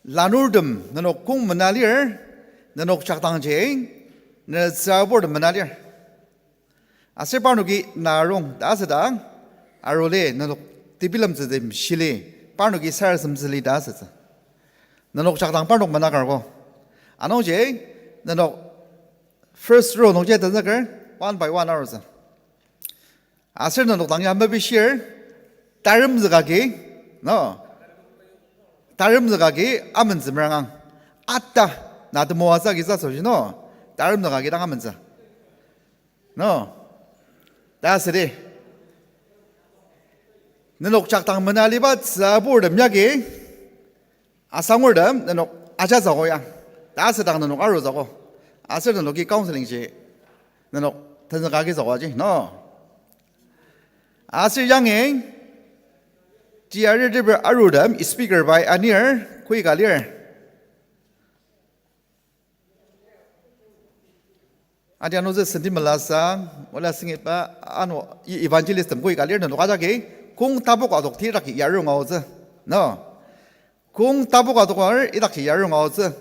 lanurtem nenok kong mena lir, nenok jakdangji, ne tsüburtem mena lir. Aser parnoki narung ta asüdang, aruli nenok tebilemtsütem shili, parnoki sarasademtsüli ta asütsü. Nenok jakdang parnok mena kargo. Anungji, nenok first row nungji tenzüker, one by one arutsü. Aser nenok dang ya mepishir, taremzükagi, no? Taremzükagi amentsü merangang. Ata, na temoatsü agi sa soshi, no? Taremzükagi dang amentsü. No? Ta südi. Nenok jakdang mena liba tsüburtem yagi, asangurtem nenok ajatsügo ya. Ta asüdang nenok arutsügo. Aser nenoki counseling ji nenok tenzüka agitsügo ji, no? Aser yangi, tia riteper arurtem speaker pai anir, kui ka lir. Ati ano tsü senti melasa, ola singipa, ano e-, evangelist tem kui ka lir nenok ajaki, Kong tapok adokti idakji yarur ngaotsü. No. Kong tapok adokar idakji yarur ngaotsü.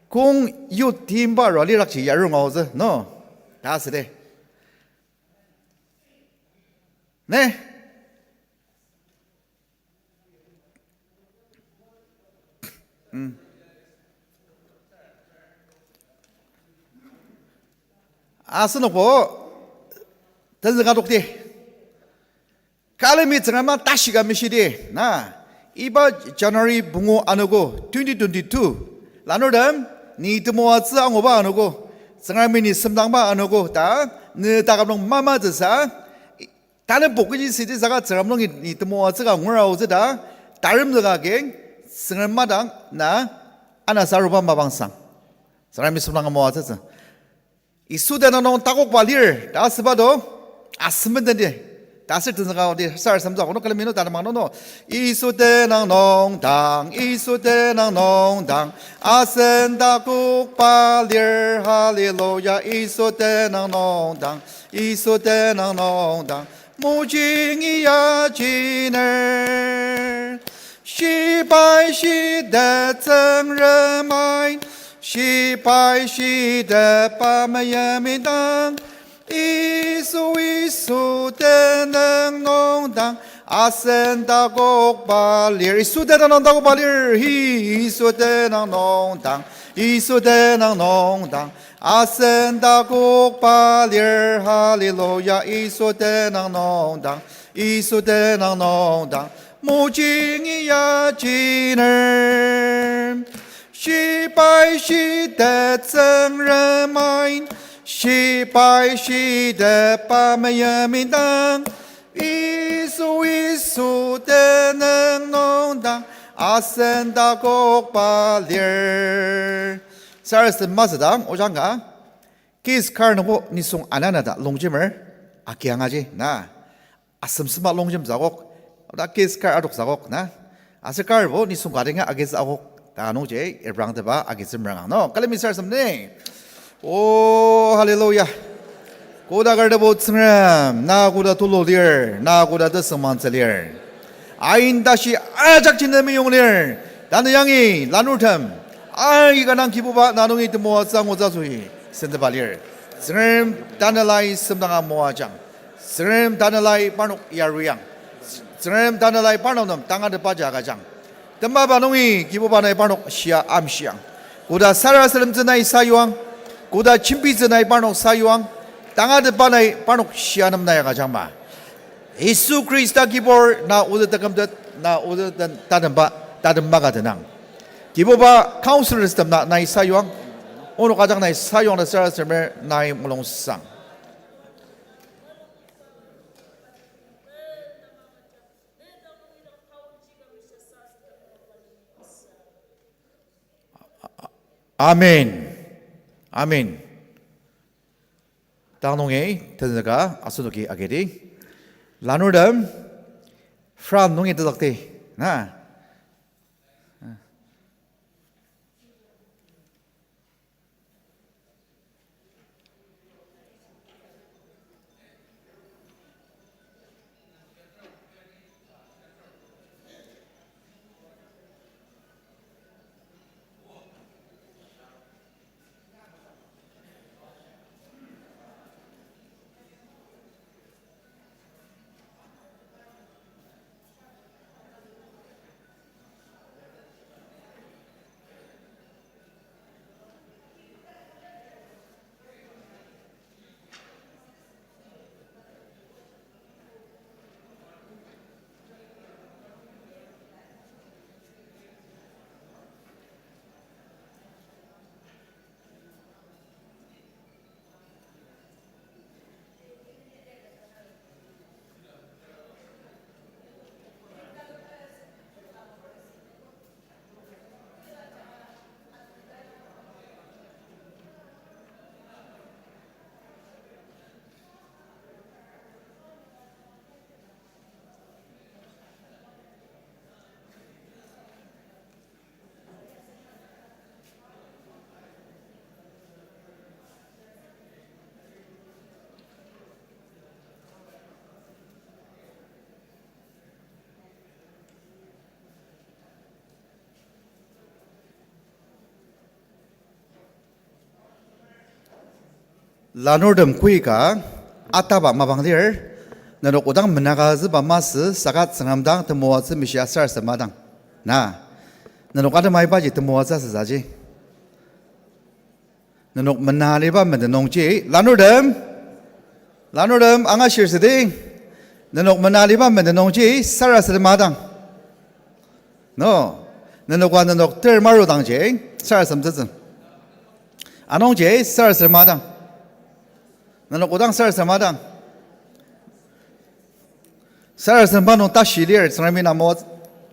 Kong yut timba arua lidakji yarur ngaotsü. No. Ta süde. Ne? Mm. Asenokbo tenzüka adokti. Kalemi Tsüngrem ama tashi ka mishidi, na, iba January pungu anogo, twenty twenty-two, lanurtem, ni temoatsü anguba anogo, Tsüngremi ni semdangba anogo, ta, ne taküm nung mamatsüsa, tanü pokiji sidi saka Tsüngrem nungi ni temoatsü ka ngura aotsü ta, taremzüka agi, Tsüngrem madang, na, ana saruba mapangsang. Tsüngremi semdang moatsütsü. Yisu tenüng nung takokba lir, ta asüba do, asümen tendi. Ta asür tenzüka odi, sar semzak, ono kalemi no, tanü mang no, no. Yisu tenüng nung dang, Yisu tenüng nung dang, asen takokba lir, hallelujah, Yisu tenüng nung dang, Yisu tenüng nung dang, mojingi ya jiner. Shibai shitet Tsüngrem ain, shibai shitet pa meimdang, Yisu, Yisu tenüng nung dang, asen takokba lir, Yisu tenüng nung takokba lir, hi, Yisu tenüng nung dang, Yisu tenüng nung dang, asen takokba lir, hallelujah, Yisu tenüng nung dang, Yisu tenüng nung dang, mojingi ya jiner. Shibai shitet Tsüngrem ain, shibai shitet pa meimdang, Yisu, Yisu tenüng nung dang, asen takokba lir. Sarasadem masüdang, ojang ka, kis kar nungbo nisung ananata longjemer, agi angaji, na. Asem sema longjemtsü akok, oda kis kar adoktsü akok, na. Aser karbo nisung ka dinga agitsü akok, ta nungji Abraham teba agitsü merangang, no. Kalemi sarasadem ni. O, hallelujah. Koda kar tebo Tsüngrem, na koda tulu lir, na koda tesüngmangtsü lir. Ain tashi ajak jinemi yong lir, tanü yangi lanurtem, aika nang Kibuba na nungi temoatsü angutsü asoshi senteba lir. Tsüngrem tanelai semdanga moajang. Tsüngrem tanelai parnok yaruyang. Tsüngrem tanelai parnok nem tangatetbaji agüjang. Temaba nungi Kibuba nai parnok shia amshiang. Koda sarasademtsü nai sayuang. Koda jembitsü nai parnok sayuang. Tangatetba nai parnok shia nem nai agüjangma. Yisu Khrista Kibur na odet tekümtet, na odet den tatemba, tatemba ka tenang. Kibuba counselors tem na nai sayuang. Onok ajak nai sayuang ta sarasademer nai mulungsang. Amen. Amen. Tang nungi tenzüka asenoki agidi. Lanurtem, front nungi tezakdi. Na. Lanurtem koika ataba mapang lir, nenok odang menakatsüba masü saka Tsüngrem dang temoatsü mishia sarasadema dang. Na, nenok atem aibaji temoatsü asütsüji. Nenok menaliba menden nungji, lanurtem, lanurtem angashir südi, nenok menaliba menden nungji sarasadema dang. No, nenok a nenok ter maru dangji sarasademtsütsü. Anungji sarasadema dang. Nenok odang sarasadema dang. Sarasadema nung tashi lir Tsüngremi na mo-,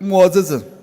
moatsütsü.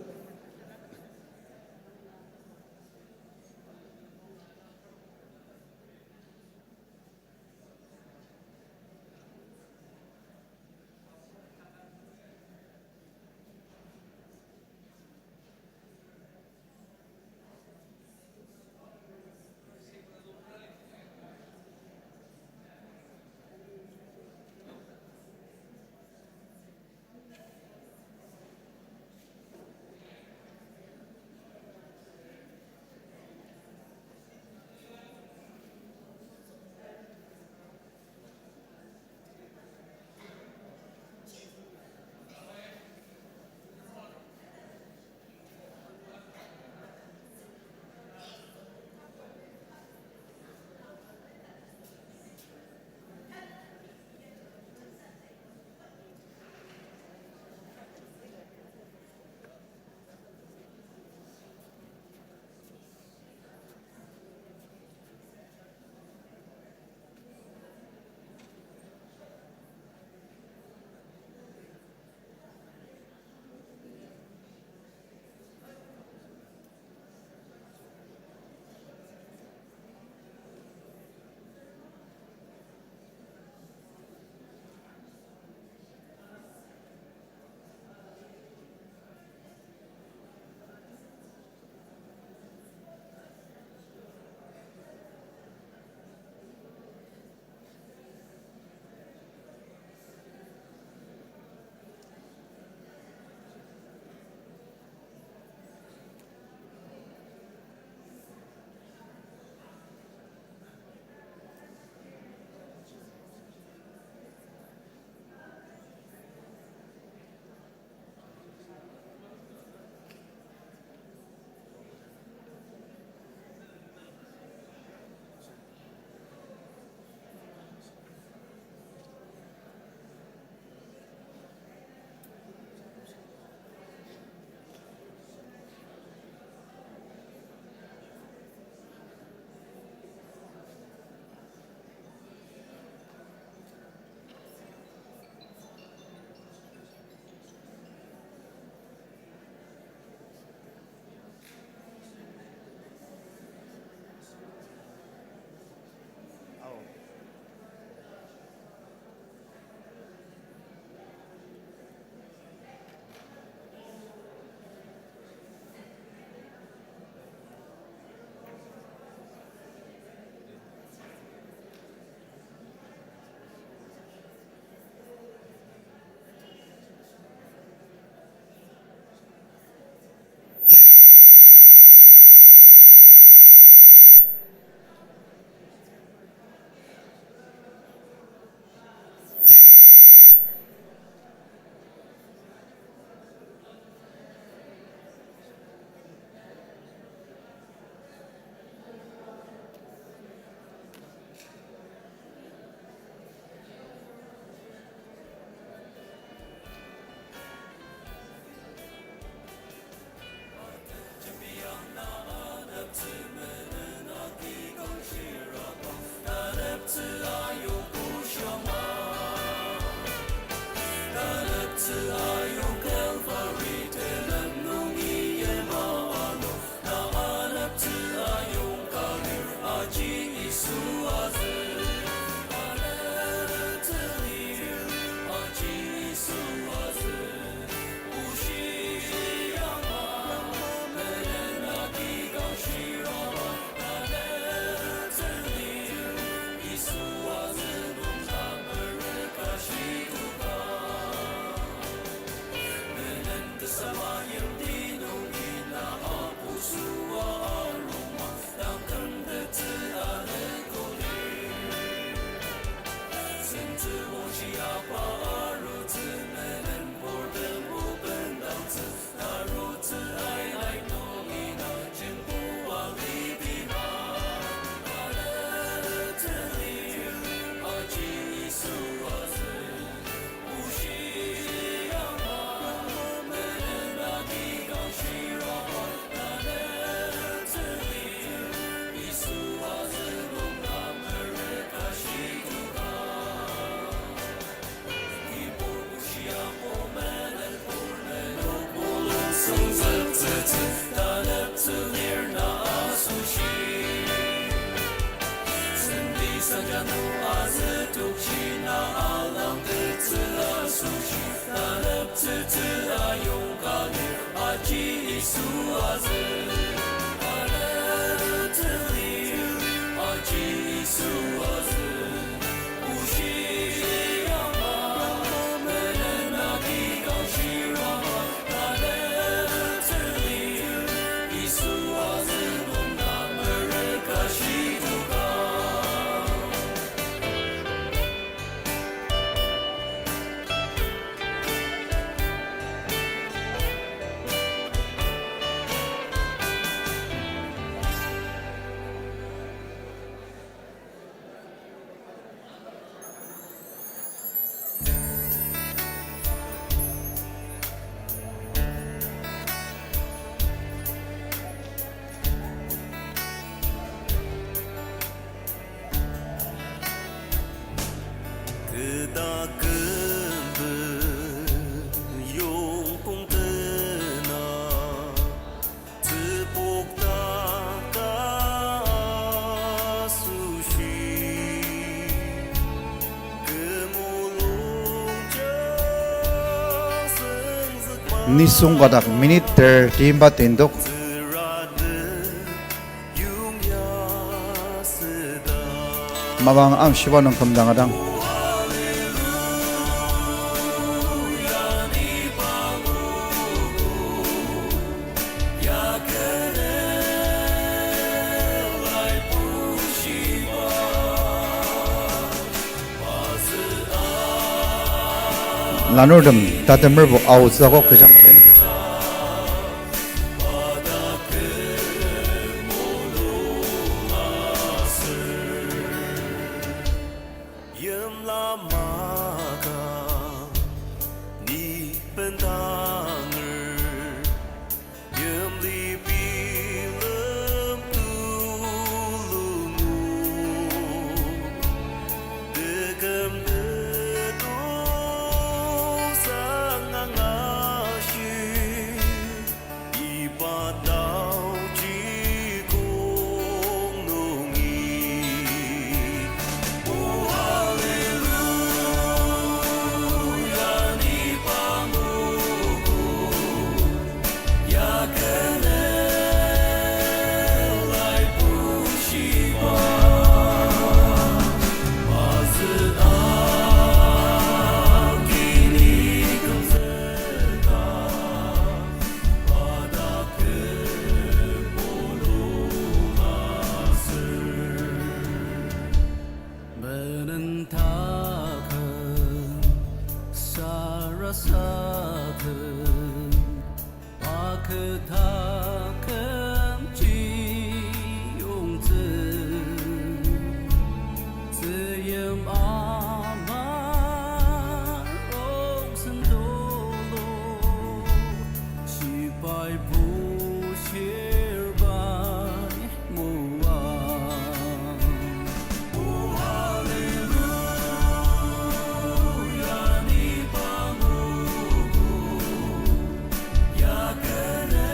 Kü taküm yongpong tena, tsübok taka asoshi, kü mulung ja sengzükba. Nisung kadak minute ter timba tendok. Mapang amshiba nung kümdang adang. Lanurtem tatemerbo aotsü akok kechang ren. Yimla maka ni bendanger, yimli bilem tulungu, teküm tetu sangang ashi. Iba taoji kong nungi. O hallelujah, ni pangugo. Ya kene lai pushiba. Mazü akini kümzüka. Menen taküm, sarasadem, paket taküm chiyongtsü, tzüyim ama rongsen tulu. Shibai pushir bai moa. O hallelujah, ni pangugo. Ya kene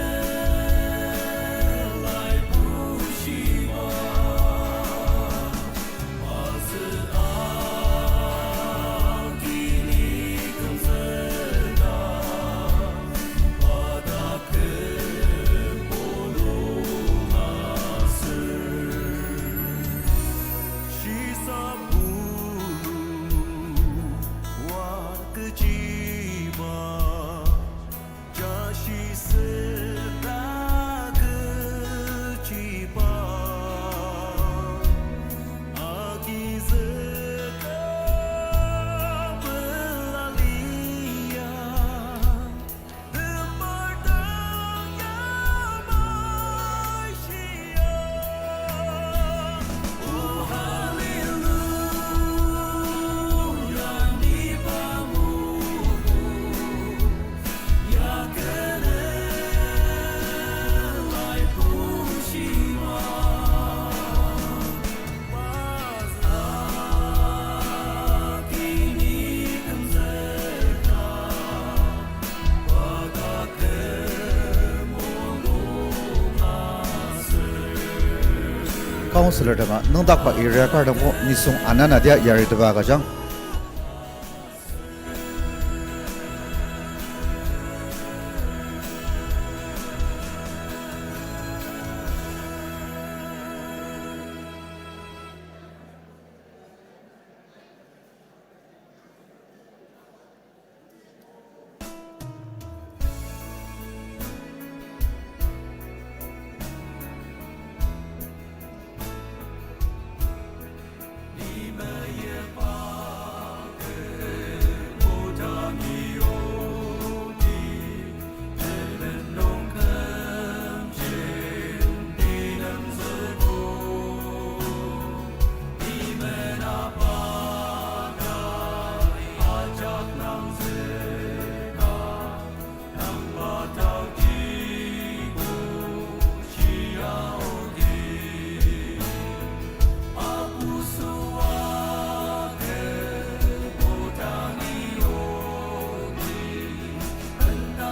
Councillor tema nüngdakba area kar dangbo nisung ananadia yaritepa agüjang.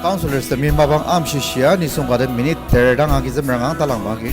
Councillors temi mapang amshishia nisung ka den minute ter dang agizem rangang talangba agi.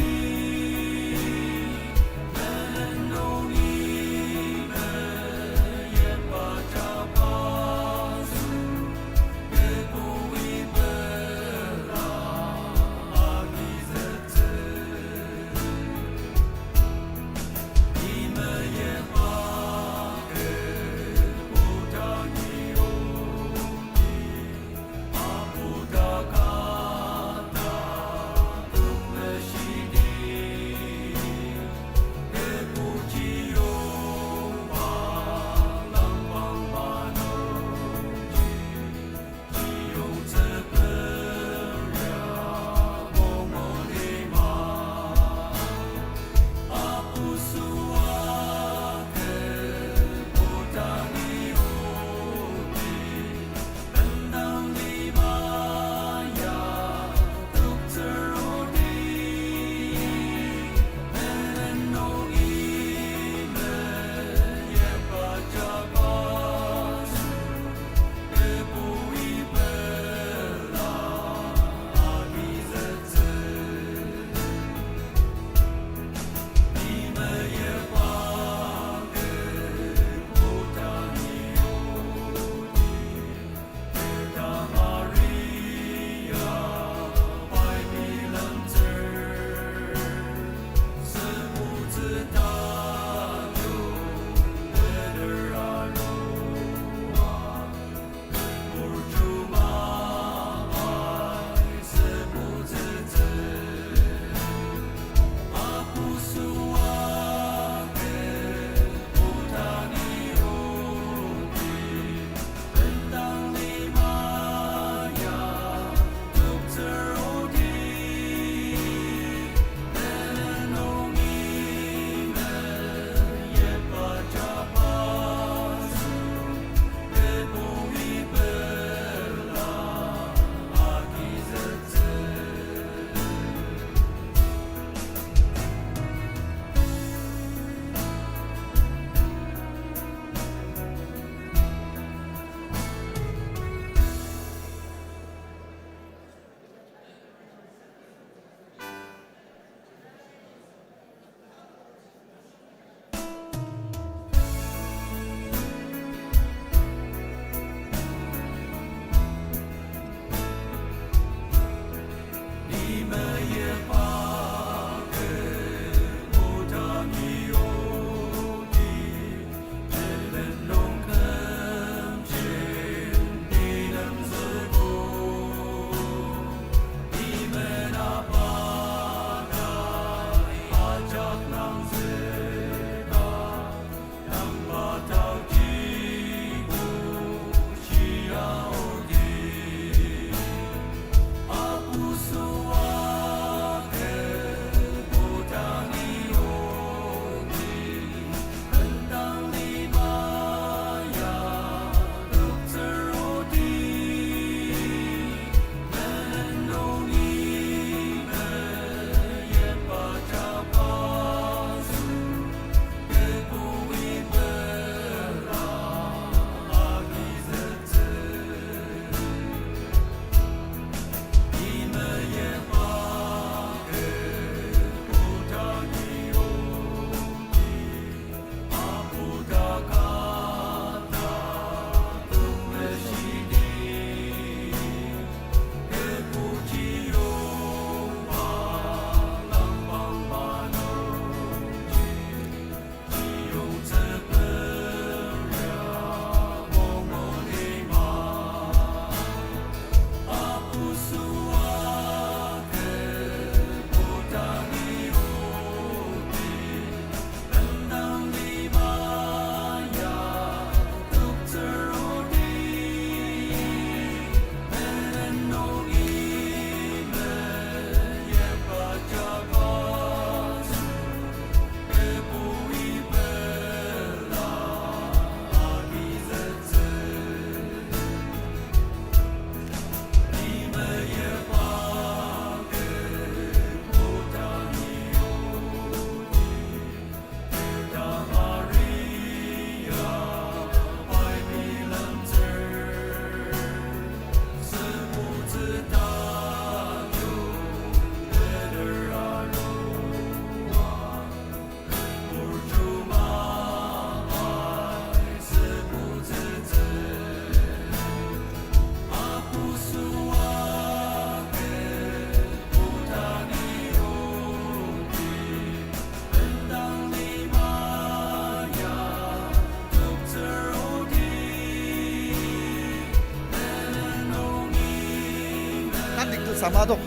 Tamadok.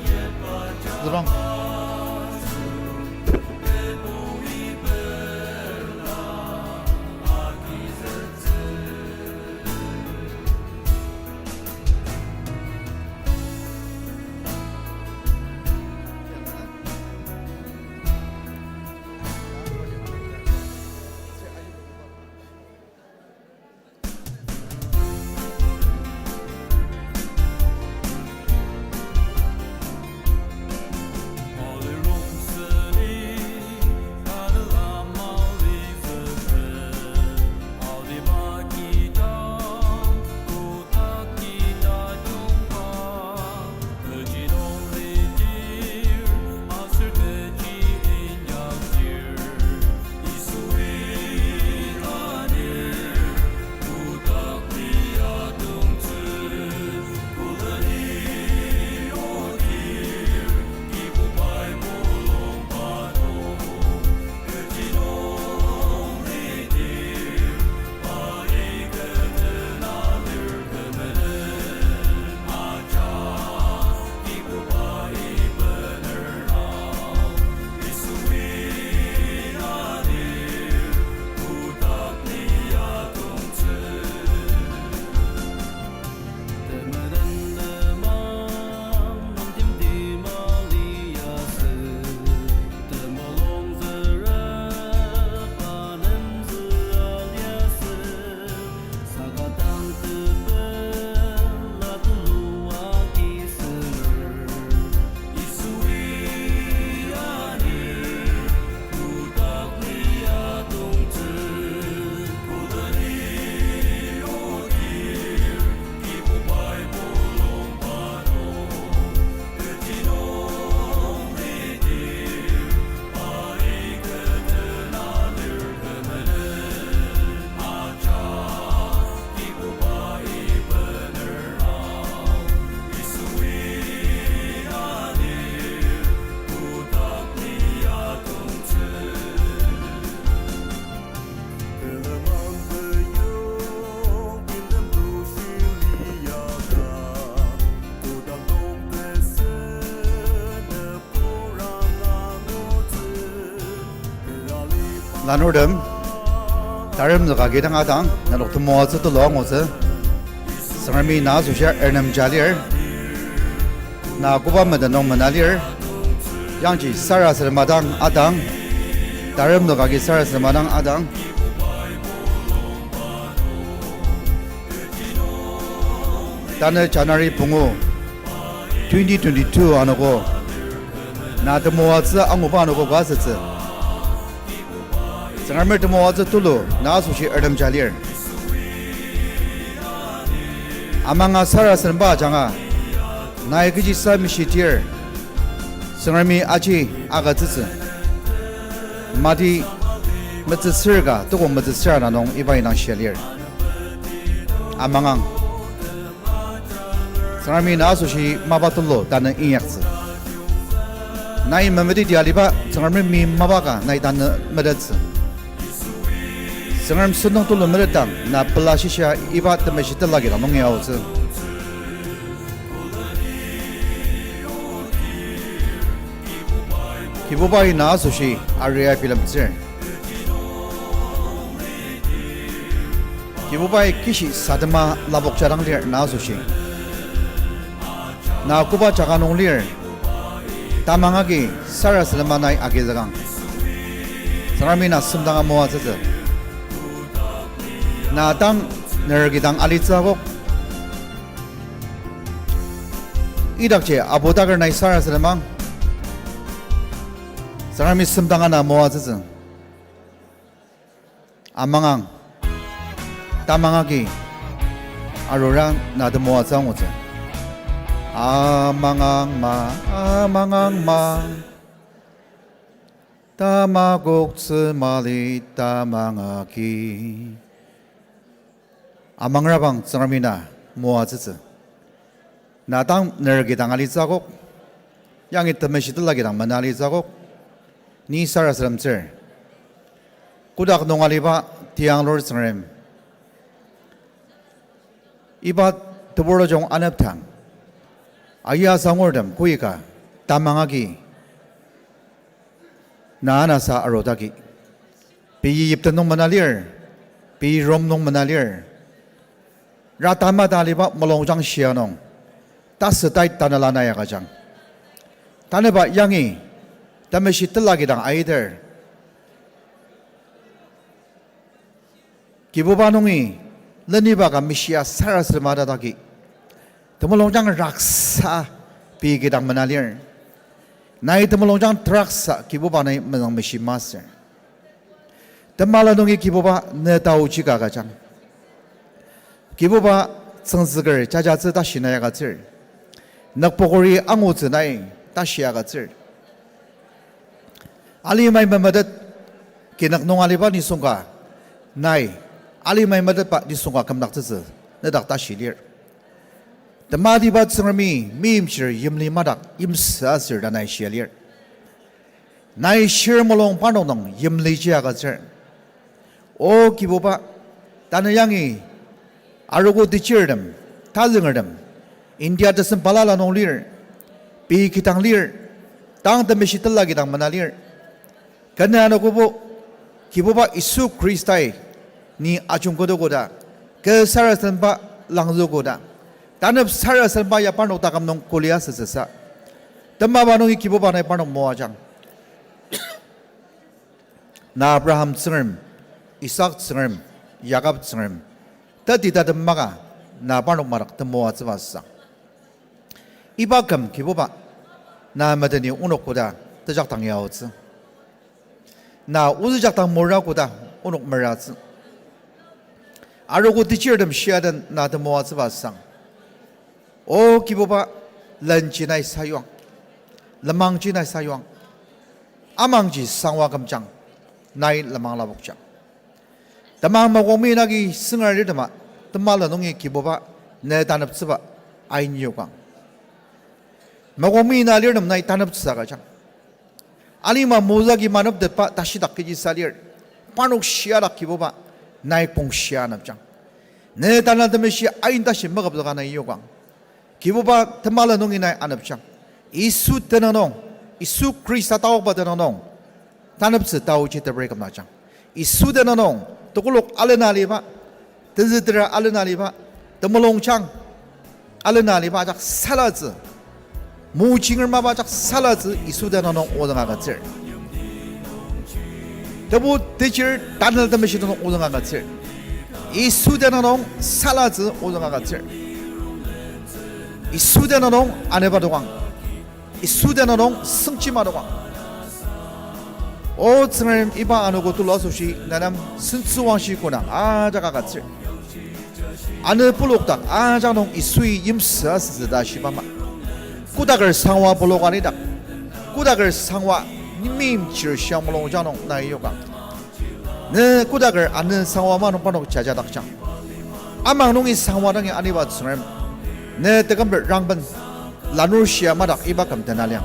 Zübang. Lanurtem, tarem nüka kidang adang, nenok temoatsü tulu angutsü. Tsüngremi na asoshi ernemja lir. Na koba meden nung mena lir. Yangji sarasadema dang adang. Tarem nüka ki sarasadema dang adang. Tanü January pungu, twenty twenty-two anogo, na temoatsü anguba anogo ka asütsü. Tsüngremi temoatsü tulu na asoshi ernemja lir. Amanga sarasademba ajanga, nai kechisa mishitir, Tsüngremi aji agütsütsü. Mati metsüsür ka, tokong metsüsür ana nung iba indang shia lir. Amangang. Tsüngremi na asoshi mapa tulu tanü inyaktsü. Nai memeteti aliba, Tsüngremi mapa ka nai tanü metettsü. Tsüngrem sentong tulu metetdang, na pela shisa iba temeshi tela kidang nung ya aotsü. Kibubai na asoshi aria bilemtsür. Kibubai kishi sadema lapokjadang lir na asoshi. Na koba jaka nung lir, tamang agi sarasadema nai agizükang. Tsüngremi na semdanga moatsütsü. Na dang ner kidang alitsü akok. Idakji apu taker nai sarasademang. Tsüngremi semdanga na moatsütsü. Amangang. Tamang agi. Arura na temoatsü angutsü. Amangang ma, amangang ma. Tamakoktsü mali tamang agi. Amangrabang Tsüngremi na moatsütsü. Na dang ner kidang alitsü akok. Yangi temeshi tela kidang mena alitsü akok. Ni sarasademtsür. Kotak nung aliba tianglur Tsüngrem, iba tebur tajung anepdang, Aya sangurtem koika tamang agi na anasa arudagi. Pei Egypt nung mena lir, pei Rome nung mena lir. Rata mata aliba mulungjang shia nung, tasütai tanela nai agüjang. Tanüba yangi, temeshi tela kidang aiter. Kibuba nungi, leniba ka mishia sarasadema tataki. Temulungjang raksa pei kidang mena lir. Nai temulungjang teraksa Kibuba nai mezüngmeshi masür. Temala nungi Kibuba ne taochi ka agüjang. Kibuba tsüngzüker jajatsü tashi nai agütsür. Nükpokori angutsü nai tashi agütsür. Alimai memetet kinük nung aliba nisung ka nai, alimai metetba nisung ka kümdaktsütsü nedak tashi lir. Tematiba Tsüngremi meimchir yimli madak yimsü asür ta nai shia lir. Nai shir mulung parnok nung yimliji agütsür. O Kibuba, tanü yangi arogo techirtem, tazüngertem, India tesem balala nung lir, pei kidang lir, tang temeshi tela kidang mena lir. Kena anogobo, Kibuba Yisu Khristai, ni ajungkodogo ta, kü sarasademba langzüogo ta, tanep sarasademba ya parnok taküm nung kulia süsüsa. Temaba nungi Kibuba nai parnok moajang. Na Abraham Tsüngrem, Isak Tsüngrem, Jakob Tsüngrem, teti tatem maka na parnok madak temoatsüba sang. Iba küm Kibuba, na medeni onok koda tejaktang yaotsü. Na ozüjaktang mora koda onok meratsü. Arogo techirtem shia den na temoatsüba sang. O Kibuba, lenji nai sayuang, lenmangji nai sayuang, amangji sangwa kümjang, nai lenmang lapokjang. Temang makongmi nagi süngar lirtema, temala nungi Kibuba, ne taneptsüba, ainiyokang. Makongmi na lirtem nai taneptsü agüjang. Alima mozü agi maneptetba tashidak kechi sa lir. Parnok shiadak Kibuba, nai pong shia anepjang. Ne Tanela Temeshi ain tashi maküpzüka nai yokang. Kibuba temala nungi nai anepjang. Yisu tenüng nung, Yisu Khrista taokba tenüng nung, taneptsü taoji teper kümnajang. Yisu tenüng nung, tekolak alena aliba, tenzütera alena aliba, temulungjang alena aliba ajak salatsü, mojinger mapa ajak salatsü Yisu tenüng nung ozüng agütsür. Tebu techir Tanela Temeshi tenüng nung ozüng agütsür. Yisu tenüng nung salatsü ozüng agütsür. Yisu tenüng nung aneba tokang. Yisu tenüng nung sengchima tokang. O Tsüngrem, iba anogo tulu asoshi nenem sentsüwangshi konang ajak agütsür. Ano pulokdak ajak nung Yisui yimsü asütsü ta shiba ama, kodaker sangwa pulok alidak, kodaker sangwa ni meimchir shia mulungjang nung nai yokang. Ne kodaker ano sangwa ama nung parnok jajadakjang. Amang nungi sangwa dangi aniba Tsüngrem, ne tekümper rangben lanur shia madak iba küm dena liang.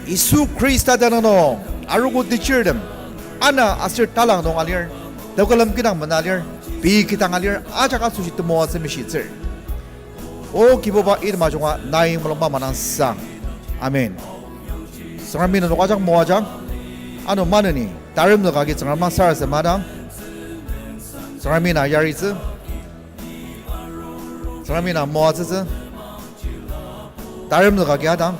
Yisu Khrista tenüng nung, arogo techirtem, ana aser talang nung alir, tekülem kidang mena lir, pei kidang alir, ajak asoshi temoatsü mishitsür. O Kibuba, item ajunga nai mulungba manang sang. Amen. Tsüngremi nenok ajak moajang. Ano maneni taremzük agi Tsüngrem sarasadema dang, Tsüngremi na yaritsü, Tsüngremi na moatsütsü. Taremzük agi adang.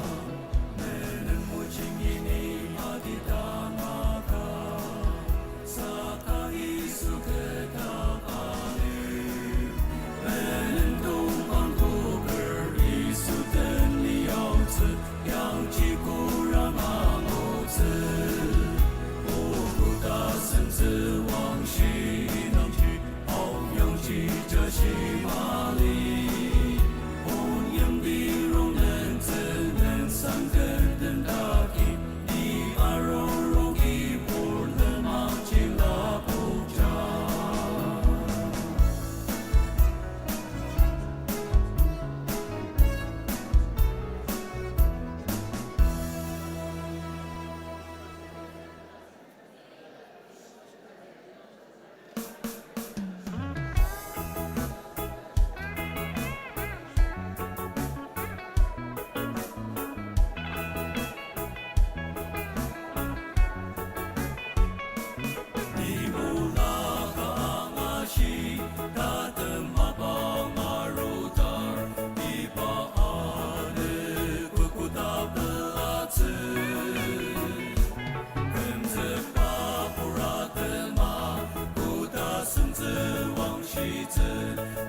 Tsü,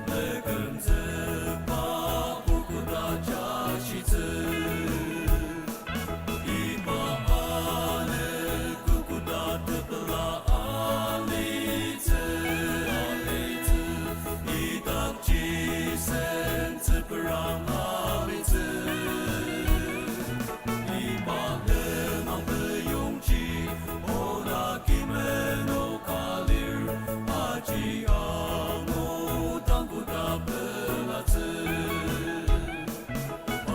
mekümzükba purkuta jashitsü. Iba anü kukuta tepela alitsü, alitsü. Idakji sen tsüperang alitsü. Iba lenmang peyongji, ona kimeno ka lir, aji angu tang kuta pelatsü.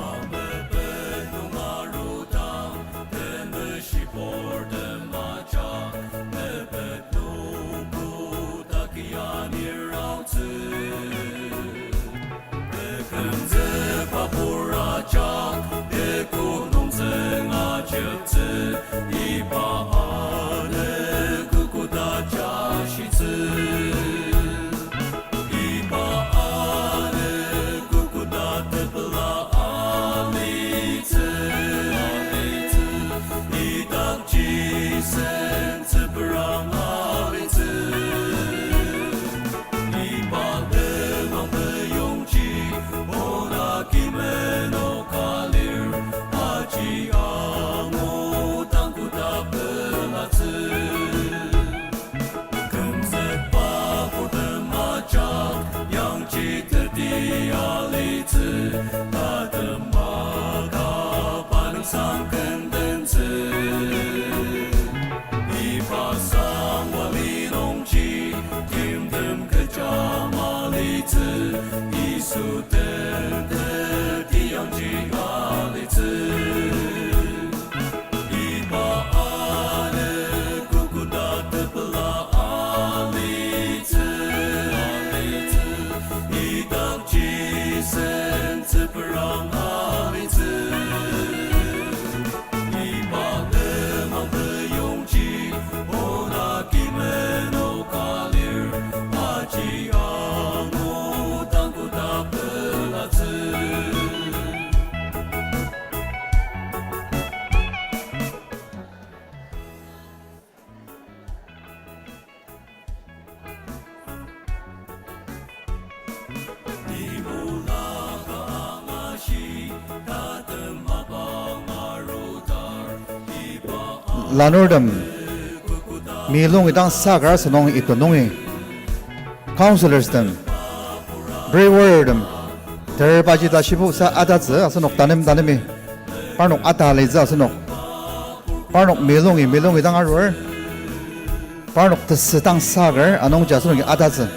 Amepet nung arudang, temeshi portem ajak, mepet nung kuta kiani raotsü. Tekümzükba pur ajak, teku nungzüng ajeptsü, iba anü kukuta jashitsü. Iba anü kukuta tepela alitsü, alitsü. Idakji sen tsüperang alitsü. Iba lenmang peyongji, ona kimeno ka lir, aji angu tang kuta pelatsü. Kümzükba portem ajak, yangji teti alitsü, atema kaba nüngsang kendentsü. Iba sangwa li nungji, timtem kecha malitsü, Yisu temteti yangji alitsü. Iba anü kukuta tepela alitsü, alitsü. Idakji sen tsüperang alitsü. Iba lenmang peyongji, ona kimeno ka lir, aji angu tang kuta pelatsü. Lanurtem, Milungi dang sakar asünung item nungi, councillors tem, brewertem, terbaji ta shibu sa atatsü asenok tanem tanemi, parnok ata litsü asenok, parnok Milungi, Milungi dang arur, parnok tesü dang sakar anungji asenoki atatsü.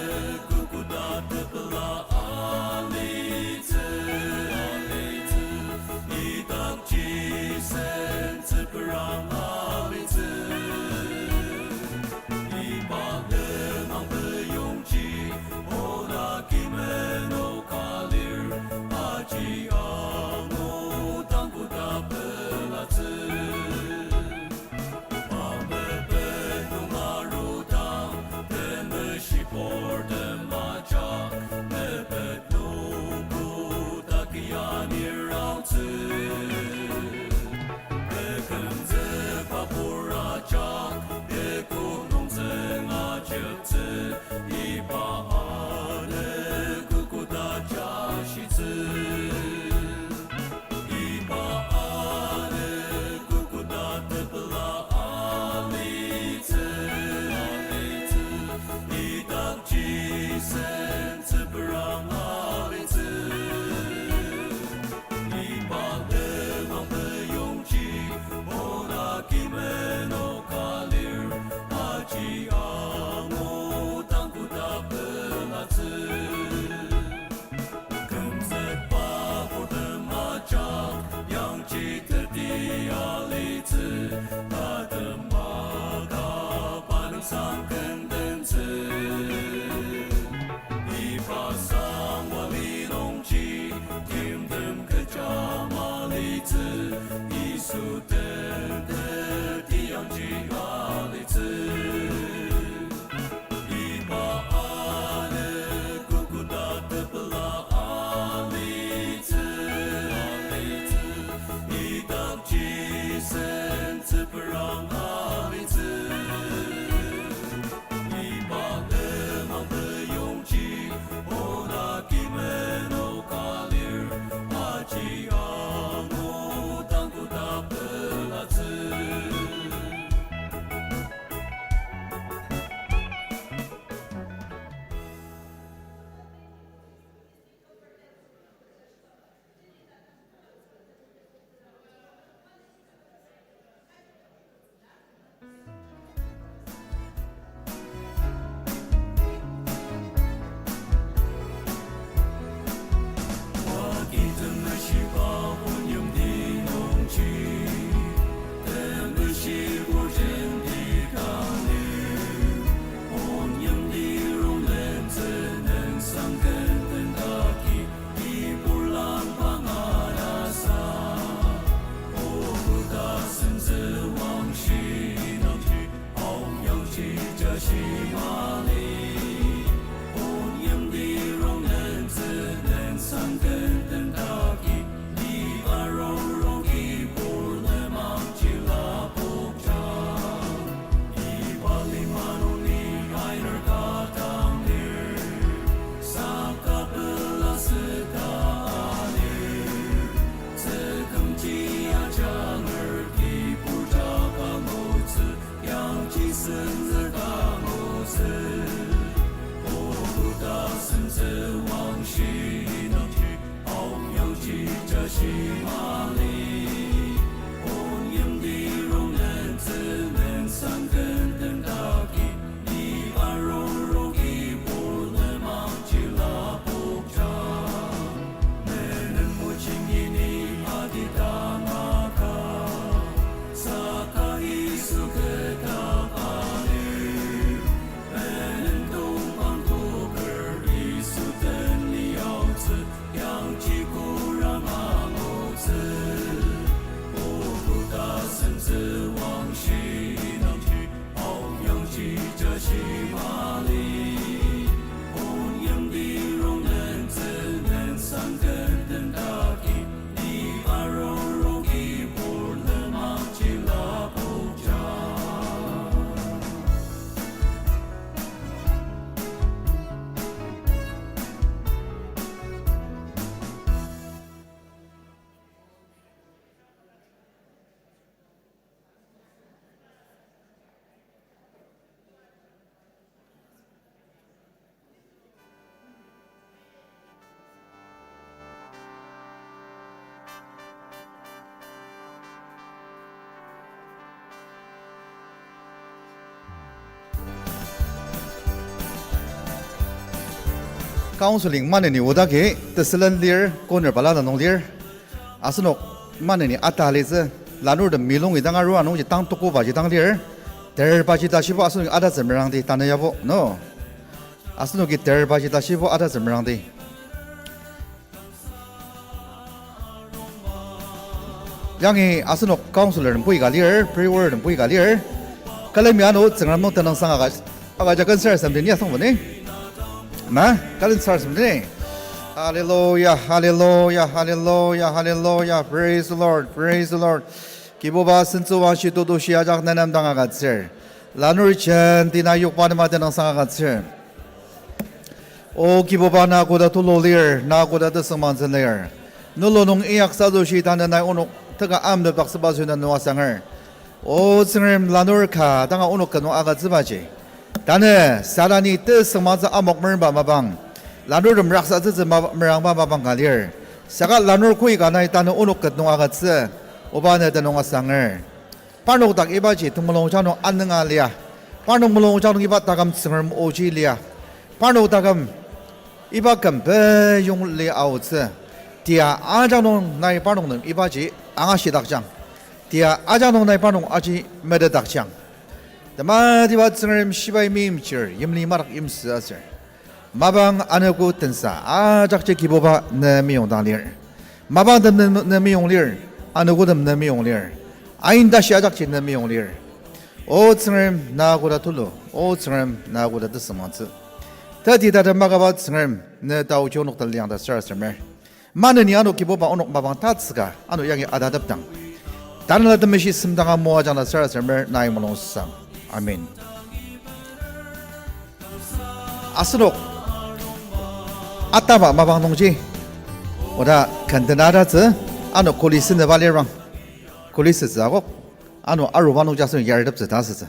Counseling maneni odagi tesülen lir, koner balala nung lir. Asenok maneni ata litsü, lanurtem milongi dang aru anungji tang tokobaji dang lir. Terbaji tashibo asenoki atatsü merangdi tanü yabo, no? Asenoki terbaji tashibo atatsü merangdi. Yangi asenok counselor tem pui ka lir, prayer warrior tem pui ka lir. Külemi ano Tsüngrem nung tenüngsang aga, aga jaken sarasadem den ya sangbo ni. Na, kalen sarasadem den. Hallelujah, hallelujah, hallelujah, hallelujah. Praise the Lord, praise the Lord. Kibuba sentsüwangshi tutushi ajak nenem dang agütsür. Lanur jenti na yokba nem tenüngsang agütsür. O Kibuba, na koda tulu lir, na koda tesüngmangtsü lir. Nulu nung inyak sazushi tanü nai onok teka amdepdaktsüba süna nua sanger. O Tsüngrem, lanur ka danga onok ket nung agütsübaji, tanü Satani tesüngmangtsü amok merenba mapang, lanurtem raksatsütsü ma-, merangba mapang ka lir. Saka lanur koi ka nai tanü onok ket nung agütsü, oba ne tenüng asanger. Parnok dak ibaji temulungjang nung anünga lia. Parnok mulungjang nung iba taküm Tsüngrem oji lia. Parnok taküm iba küm peyong li aotsü. Tia ajak nung nai parnok nem ibaji angashidakjang. Tia ajak nung nai parnok aji metetdakjang. Tematiba Tsüngrem shibai meimchir, yimli madak yimsü aser. Mapang anogo tensa ajakji Kibuba ne meyong dang lir. Mapangtem ne, ne meyong lir, anogotem ne meyong lir. Ain tashi ajakji ne meyong lir. O Tsüngrem, na koda tulu, O Tsüngrem, na koda tesüngmangtsü. Teti tatem makaba Tsüngrem, ne taoji onok den liang ta sarasademer. Maneni ano Kibuba onok mapang tatsüka, ano yangi atatepdang. Tanela Temeshi semdanga moajang ta sarasademer nai mulungsang. Amen. Asenok ataba mapang nungji oda kenden atatsü, ano kuli sünüba lirang. Kuli sütsü akok, ano aruba nungji asenok yariteptsü ta sütsü.